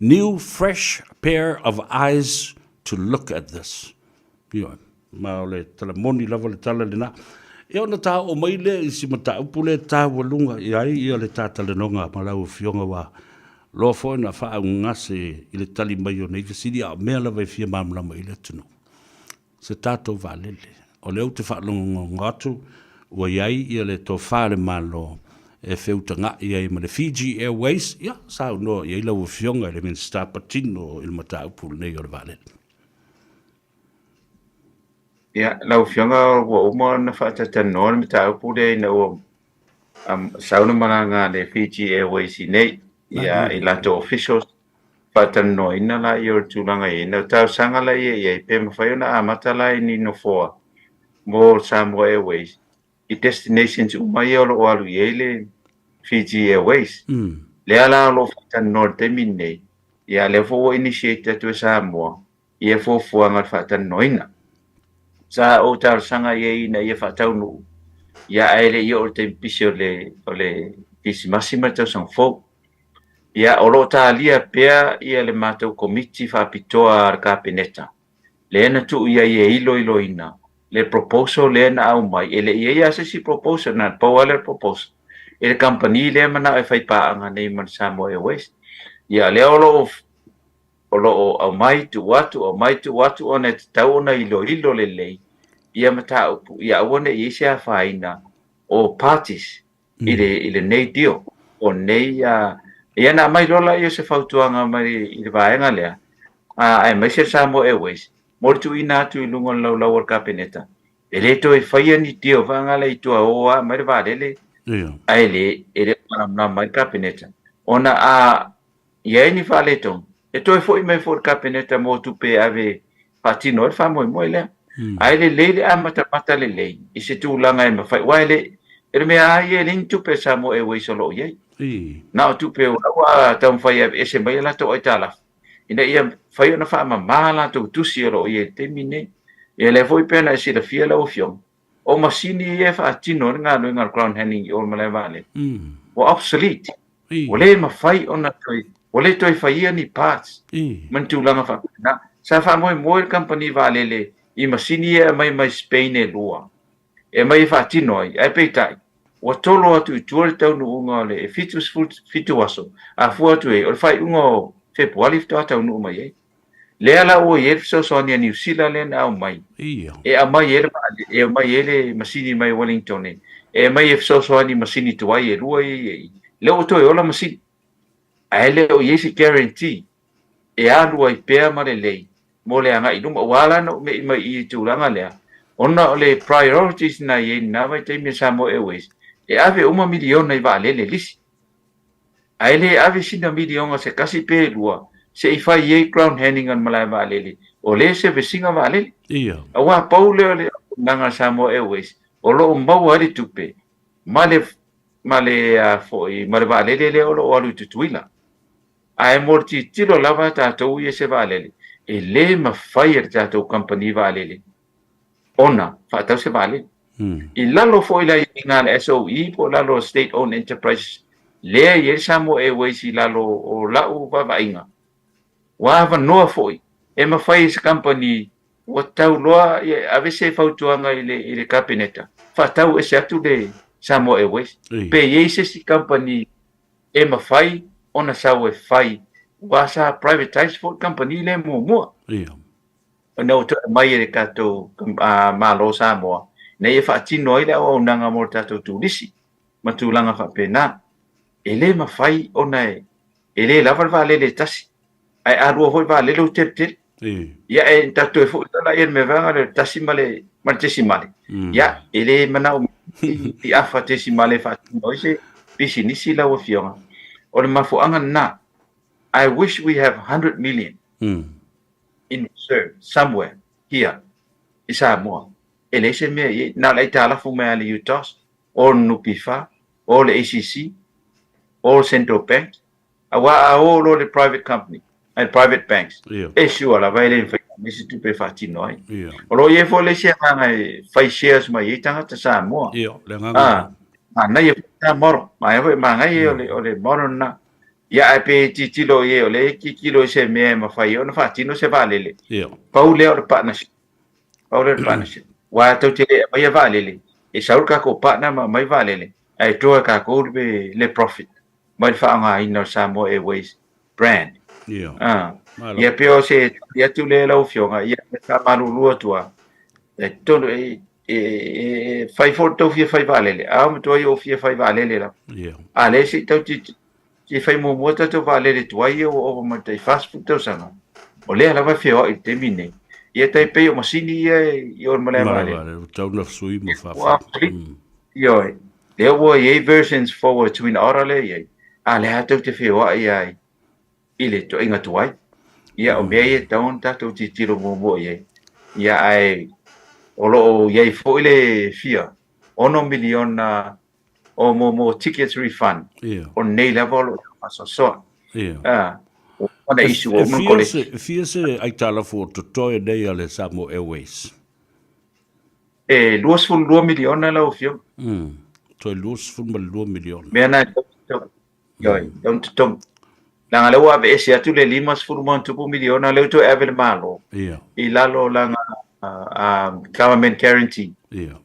new fresh pair of eyes to look at this. Ioe. Ma o le tala moni lava le tala lena. Ia ona ta oo mai lea i si mataupu lea e taualuga i ai ia le ta talanoaga ma lau Afioga ua loa foi ona faaaaugase i le tali mai o nei fesili a o mea lava e fia malamalama i ai le atunuu. Se tatou vaalele. O lea ou te faalogologo atu ua i ai ia le tofa a le Malo e feutaga'i ai ma le Fiji Airways, ia saunoa i ai lau Afioga i le Minisita patino i le mataupu lenei o le vaalele. Ia, lau Afioga ua uma ona faatatalanoa le mataupu lea ina ua sau le malaga a le Fiji Airways i nei, ia, i latou officials, faatalanoaina laia o le tulaga i ai. Na talosaga laia i ai pe mafai ona amata la i ni nofoa mo Samoa Airways i destinations uma ia o lo o alu i ai le Fiji Airways. Lea la o lo o faatalanoa i le taimi lenei. Ia, lea foi ua initiate atu e Samoa ia fuafuaga o le faatalanoaina. Sa ou talosaga i ai ina ia faataunuu, ia ae le i oo i le taimi pisi o le, o le Kerisimasi ma le Tausaga Fou. Ia, o lo o talia pea ia le matou Komiti Faapitoa a le Kapeneta, lea na tuu i ai e iloiloina le proposal lea na aumai. E le i i ai lava se isi proposal, na o le pau lava lea o le proposal e le kamupani lea e manao e faipaaga nei ma le Samoa Airways. Ia, lea o lo o o lo o aumai tuu atu, aumai tuu atu ona e tatau ona iloilo lelei ia mataupu ia aua ne i i ai se afaina o parties i le i lenei deal o nei uh, ia na aumai loa lea o se fautuaga mai i le vaega lea uh, aemaise le Samoa Airways mo le tuuina atu i luga o le laulau a le Kapeneta e le toe faia ni deal vaega lea i tua o a mai le vaalele ae le e le malamalama ai le Kapeneta ona a i ai ni faaletonu, e toe foi mai foi le Kapeneta mo tupe e ave e faatino ai le faamoemoe lea. Ae lelei le amatamata lelei i se tulaga e mafai, aua e le, o le mea lava ia e leai ni tupe a Samoa Airways o lo o i ai. Na o tupe o la ua taumafai e aveese mai a latou aitalafu, ina ia mafai ona faamama a latou tusi o lo o i ai i le taimi lenei. Ia lea foi pei ona e silafia lau Afioga, o masini ia e faatino ai le galuega a le ground handling i o i le malae vaalele, ua obsolete. Ua le mafai ona toe, ua le toe faia ni parts ma ni tulaga faapena. Sa faamoemoe le kamupani vaalele i masini ia e aumai mai Spain e lua, e aumai e faatino ai, ae peitai, ua tolo atu i tua le taunuuga o le 77 aso, a fua atu i ai, o le faaiuga o Fepuari faatoa taunuu mai ai. Lea la ua i ai le fesoasoani a Niu Sila lea na aumai, e aumai ai le e aumai ai le masini mai Wellington e aumai e fesoasoani i masini tuai e lua ia i ai. Lea ua toe ola masini, ae le o i ai se guarantee e alu ai pea ma lelei mo le agai i luma. Ua ala ona ou me'i mai i i le tulaga lea, ona o le priorities na i ai i lena vaitaimi a Samoa Airways, e ave uma miliona i vaalele lisi. Ae le ave sina miliona se tasi pe lua se i fai ai ground handling a le malae vaalele, o lea e service ina vaalele. Ia. Aua pau lea o le auaunaga a Samoa Airways o lo o maua ai le tupe ma le ma le a foi ma le vaalele lea o lo o alu i Tutuila. Ae mo le tilotilo lava a tatou ia i se vaalele, e le mafai e le tatou kamupani vaalele ona faatau se vaalele. I lalo foi la aiaiga a le SOE po o lalo o State Owned Enterprises, lea e i ai le Samoa Airways i lalo o lau vaavaaiga, ua avanoa foi e mafai e se kamupani ua tau loa e ave se fautuaga i le, i le Kapeneta, faatau ese atu le Samoa Airways. Pe i ai se isi kamupani e mafai ona sau e fai, aua sa privatize foi le kamupani lea muamua. Ia. Ona ua toe aumai e le tatou Malo o Samoa ina ia faatino ai le auaunaga mo le tatou turisi ma tulaga faapena. E le mafai ona e le lava le vaalele e tasi, ae a lua foi vaalele ua teletele. Ia e tatou toe foi loa lea i le mea vaega lea o le tasi ma le ma le tesimale. Ia, e le manaomia ni afa tesimale e faatino ai se pisinisi lau Afioga. O le mafuaaga lena. I wish we have 100 million. In reserve somewhere here i Samoa, e leai se mea i ai, na o le aitalafu mai lava i le UTOS, or le NPF, or le ACC, or le Central Bank, aua a o loa le private company, ai private banks, e sure lava e le mafai ona aumai se tupe e faatino ai. O lo o i ai foi le isi agaga e fai shares mai ai tagata Samoa. Ia, le agaga lena. Manaia foi lena model, manaia foi, manaia o le model lena. Ia, ae pe tilotilo i ai, o lea e tilotilo i se mea e mafai ai ona faatino se vaalele. Ia. Pau lea o le partnership. Pau lea o le partnership. Aua tou te le aumaia vaalele, e sau le tatou partner ma aumai vaalele, ae draw e tatou le, le profit mai le faaaogaina o le Samoa Airways brand. Ia. Ah. Malo. Ia pei o se tali atu lea lau Afioga, ia e faamalulu atu lava. E totonu e, e, e fai foi le tou fia fai vaalele, a o matuai ou fia fai vaalele lava. Ia. A lea se i tau tilotilo Se i fai muamua tatou vaalele tuai ia ua ova ma le tai 40 tausaga, o lea lava e feoai i le taimi lenei. Ia tai pei o masini ia i o i le malae vaalele. Malae vaalele, ua tatau ona sui ma faafou. Ioe, lea ua i ai versions forward Twin Otter lea e i ai, a o lea lava tou te feoai ai i le toaiga tuai. Ia, o mea ia e tatau ona tatou tilotilo muamua i ai. Ia, ae o lo o i ai foi le fia $6 miliona o mo mo tickets refund Ia. o nei lava o lo o faasoasoa. Ia. Ah, Ona issue ua uma na E fia se, fia se aitalafu o totoe nei a le Samoa Airways? E 22 miliona lau Afioga. Toe 22 miliona. Mea na e tau totogi. Ioe, tau totogi. Leaga lea ua aveese atu le 50 ma ona tupu miliona lea ua toe ave le Malo. I lalo o lana government guarantee.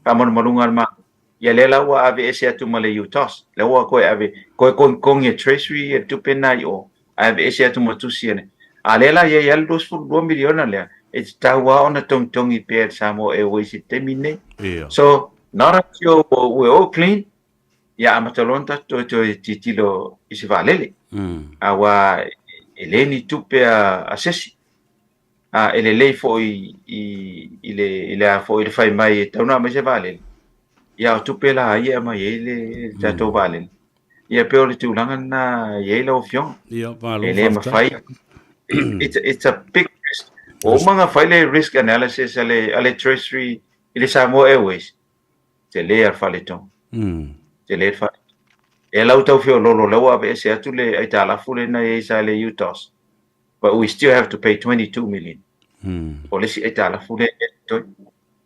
Faamalumaluga a le Malo. Ia lea la ua aveese atu ma le UTOS. Lea ua toe ave, toe togitogi e Treasury le tupe lena i o, ae aveese atu ma tusi a le. A lea la e i ai lava le 22 miliona lea, e tatau lava ona togitogi pea e le Samoa Airways i le taimi lenei. So, not until we're all clean, ia amata loa ona tatou toe tilotilo i se vaalele. Aua e le ni tupe a se isi. A e lelei foi i le i le a foi le fai mai e tatau ona aumai se vaalele. Ia o tupe la ia e aumai ai le tatou vaalele. Ia pei o le tulaga lena e i ai lau Afioga. Ia, malo E le mafai. It's a big risk. Ua uma ona fai le risk analysis a le Treasury i le Samoa Airways. Tele a le faaletonu. Tele le faaletonu. E lau tau feololo lea ua aveese atu le aitalafu lena e i ai sa le UTOS. But we still have to pay 22 million. O le isi aitalafu lea e totoe.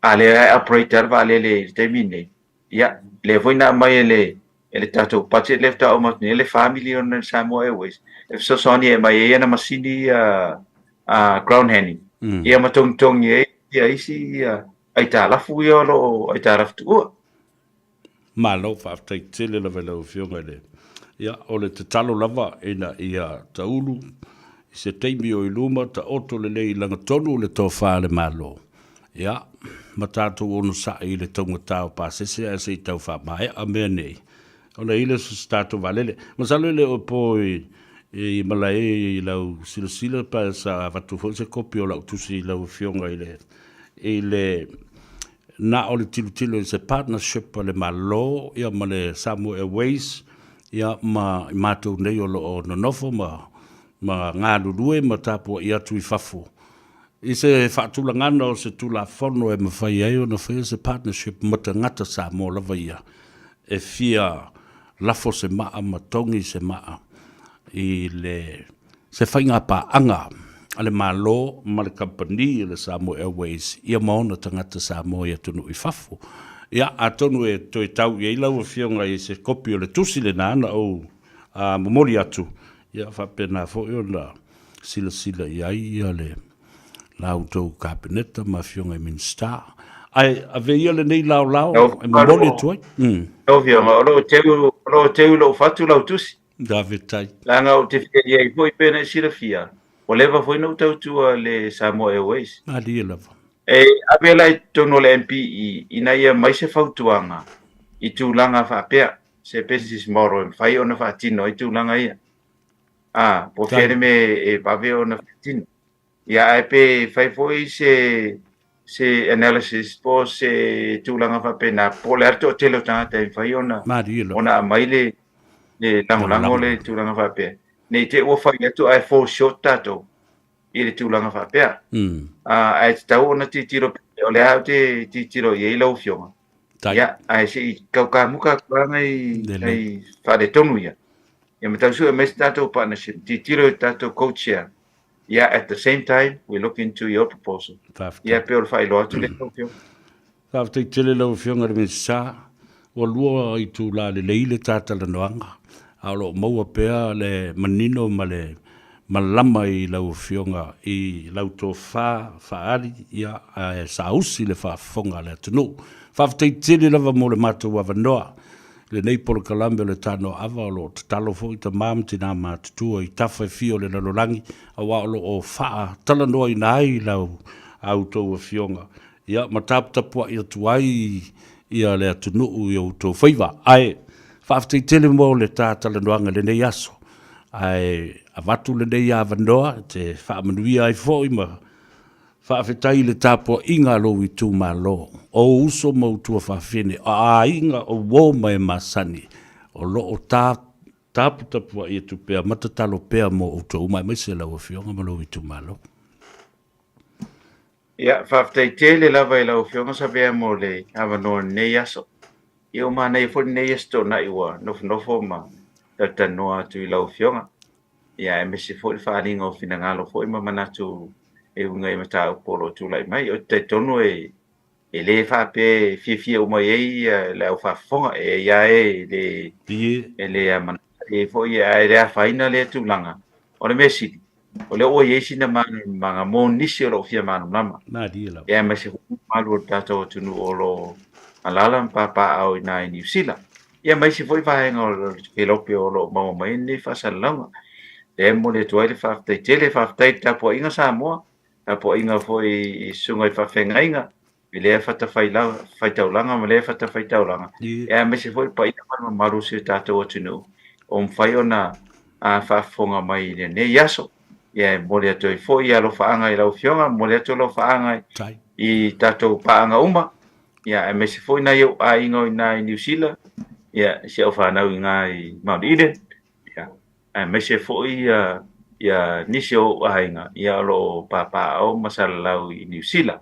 A lea e operate lava le vaalele i le taimi lenei. Ia, lea foi na aumai e le e le tatou budget lea faatoa uma atu nei le 4 miliona i le Samoa Airways e fesoasoani e aumai ai ana masini ground handling. Ia ma togitogi ai ia isi aitalafu ia o lo o aitalafu tuua. Malo, faafetai tele lava i lau Afioga i le. Ia, o le tatalo lava ina ia taulu i se taimi o i luma, taoto lelei i lagatonu le tofa a le Malo, ia, ma tatou onosai i le taugata o pasese ae se i tau faamaea mea nei, ona i ai lea o se tatou vaalele. Masalo e le o po i malae i lau silasila pe sa avatu foi se kopi o lau tusi i lau Afioga i le i le na o le tilotilo i se partnership a le Malo ia ma le Samoa Airways ia ma i matou nei o lo o nonofo ma ma galulue ma tapuai atu i fafo i se faatulagana o se Tulafono e mafai ai ona faia se partnership ma tagata Samoa lava ia e fia lafo se maa ma togi se maa i le se faigapaaga a le Malo ma le kamupani o le Samoa Airways ia ma ona tagata Samoa i atunuu i fafo. Ia, atonu e toe tau i ai lau Afioga i se kopi o le tusi lena na ou momoli atu, ia faapena foi ona silasila i ai ia le la outou Kapeneta ma Afioga i Minisita. Ae ave ia lenei laolao e momoli atu ai. Lau Afioga, o lo o teu i lou fatu lau tusi. Faafetai. Leaga ou te fia i ai foi pei ona e silafia, ua leva foi ona ou tautua i le Samoa Airways. Malie lava. E ave la i totonu o le MPE ina ia aumai se fautuaga i tulaga faapea, se business model e mafai ona faatino ai tulaga ia. A, po o fea le mea e vave ona faatino. Ia ae pe fai foi se se analysis po o se tulaga faapena, po o le a le toatele o tagata e mafai ona ona aumai le le lagolago le tulaga faapea. Ne i te i ua fai atu ae fall short tatou i le tulaga faapea. Ae tatau ona tilotilo, o lea ou te tilotilo i ai lau Afioga. Ia, ae se i tau kamuka atu lava nai nai faaletonu ia. Ia ma tau sue mai se tatou partnership, tilotilo i tatou co-chair. Yeah, at the same time, we look into your proposal. Faafetai. Ia, pei o le faailoa atu lea lau Afioga. Faafetai tele lau Afioga i le Minisita. Ua lua itula lelei le ta talanoaga, a o lo o maua pea le manino ma le malama i lau Afioga i lau tofa faaali, ia, ae saausi le faafofoga a le atunuu. Faafetai tele lava mo le matou avanoa. Lenei polokalame o le Tanoaava o lo o tatalo foi tama ma tina matutua i tafa e fia o le lalolagi aua o lo o faatalanoaina ai lau a outou afioga ia ma taputapuai atu ai ia le atunuu i outou faiva. Ae faafetai tele mo le ta talanoaga i lenei aso ae avatu lenei avanoa e te faamanuia ai foi ma Faafetai i le tapuaiga a lou itumalo, o ou uso ma ou tuafafine, o aiga, o uo ma e masani, o lo o ta taputapuai atu pea ma tatalo pea mo outou uma aemaise lau Afioga ma lou itumalo. Ia, faafetai tele lava i lau Afioga Savea mo le avanoa i lenei aso. Ia, ua manaia foi lenei Aso Toonai ua nofonofo ma talatalanoa atu i lau Afioga. Ia, aemaise foi le faaaliga o finagalo foi ma manatu e uiga i mataupu o lo o tulai mai. Ou te talitonu e e le faapea e fiafia uma i ai le au faafofoga, e i ai lava e le e le amanaia e foi, ae le afaina lea tulaga. O le mea sili, o lea ua i ai sina malamalamaga mo nisi o lo o fia malamalama. Ia, aemaise foi le mamalu o le tatou atunuu o lo o alaala ma papaaao i ina i Niu Sila. Ia ma isi foi vaega o le kelope o lo o maua mai ai lenei faasalalauga. Lea e momoli atu ai le faafetai tele, faafetai i le tapuaiga Samoa, tapuaiga foi i susuga i faafeagaiga i lea fatafaitaulaga ma lea fatafaitaulaga, ia aemaise foi le paia ma le mamalu o si o tatou atunuu o mafai ona faafofoga mai i lenei aso. Ia e momoli atu ai foi alofaaga i lau Afioga, momoli atu alofaaga i tatou paaga uma, ia aemaise foi nai ou aiga o i ina i Niu Sila, ia si au fanau i ina i Mount Eden, ia aemaise foi ia ia nisi o ou aiga ia o lo o papaaao ma salalau i Niu Sila.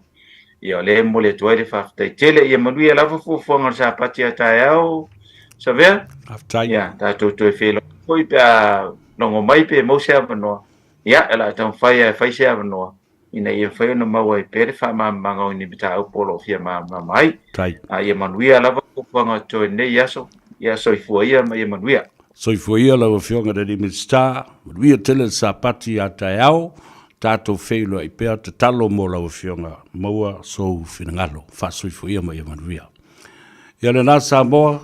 Ia o lea e momoli atu ai le faafetai tele. Ia manuia lava fuafuaga o le Sapati a taeao, Savea. Faafetai. Ia tatou toe feiloai foi pe a logo mai pe maua se avanoa. Ia, o le a taumafai lava e fai se avanoa ina ia mafai ona maua ai pea le faamalamalamaga o ni mataupu o lo o fia malamalama ai. Tai. A ia manuia lava fuafuaga o totoe i lenei aso. Ia soifua ia ma ia manuia. Soifua ia lau Afioga i le Alii Minisita, manuia tele le Sapati a taeao, tatou feiloai pea, tatalo mo lau Afioga, maua sou finagalo, faasoifua ia ma ia manuia. Ia lena Samoa.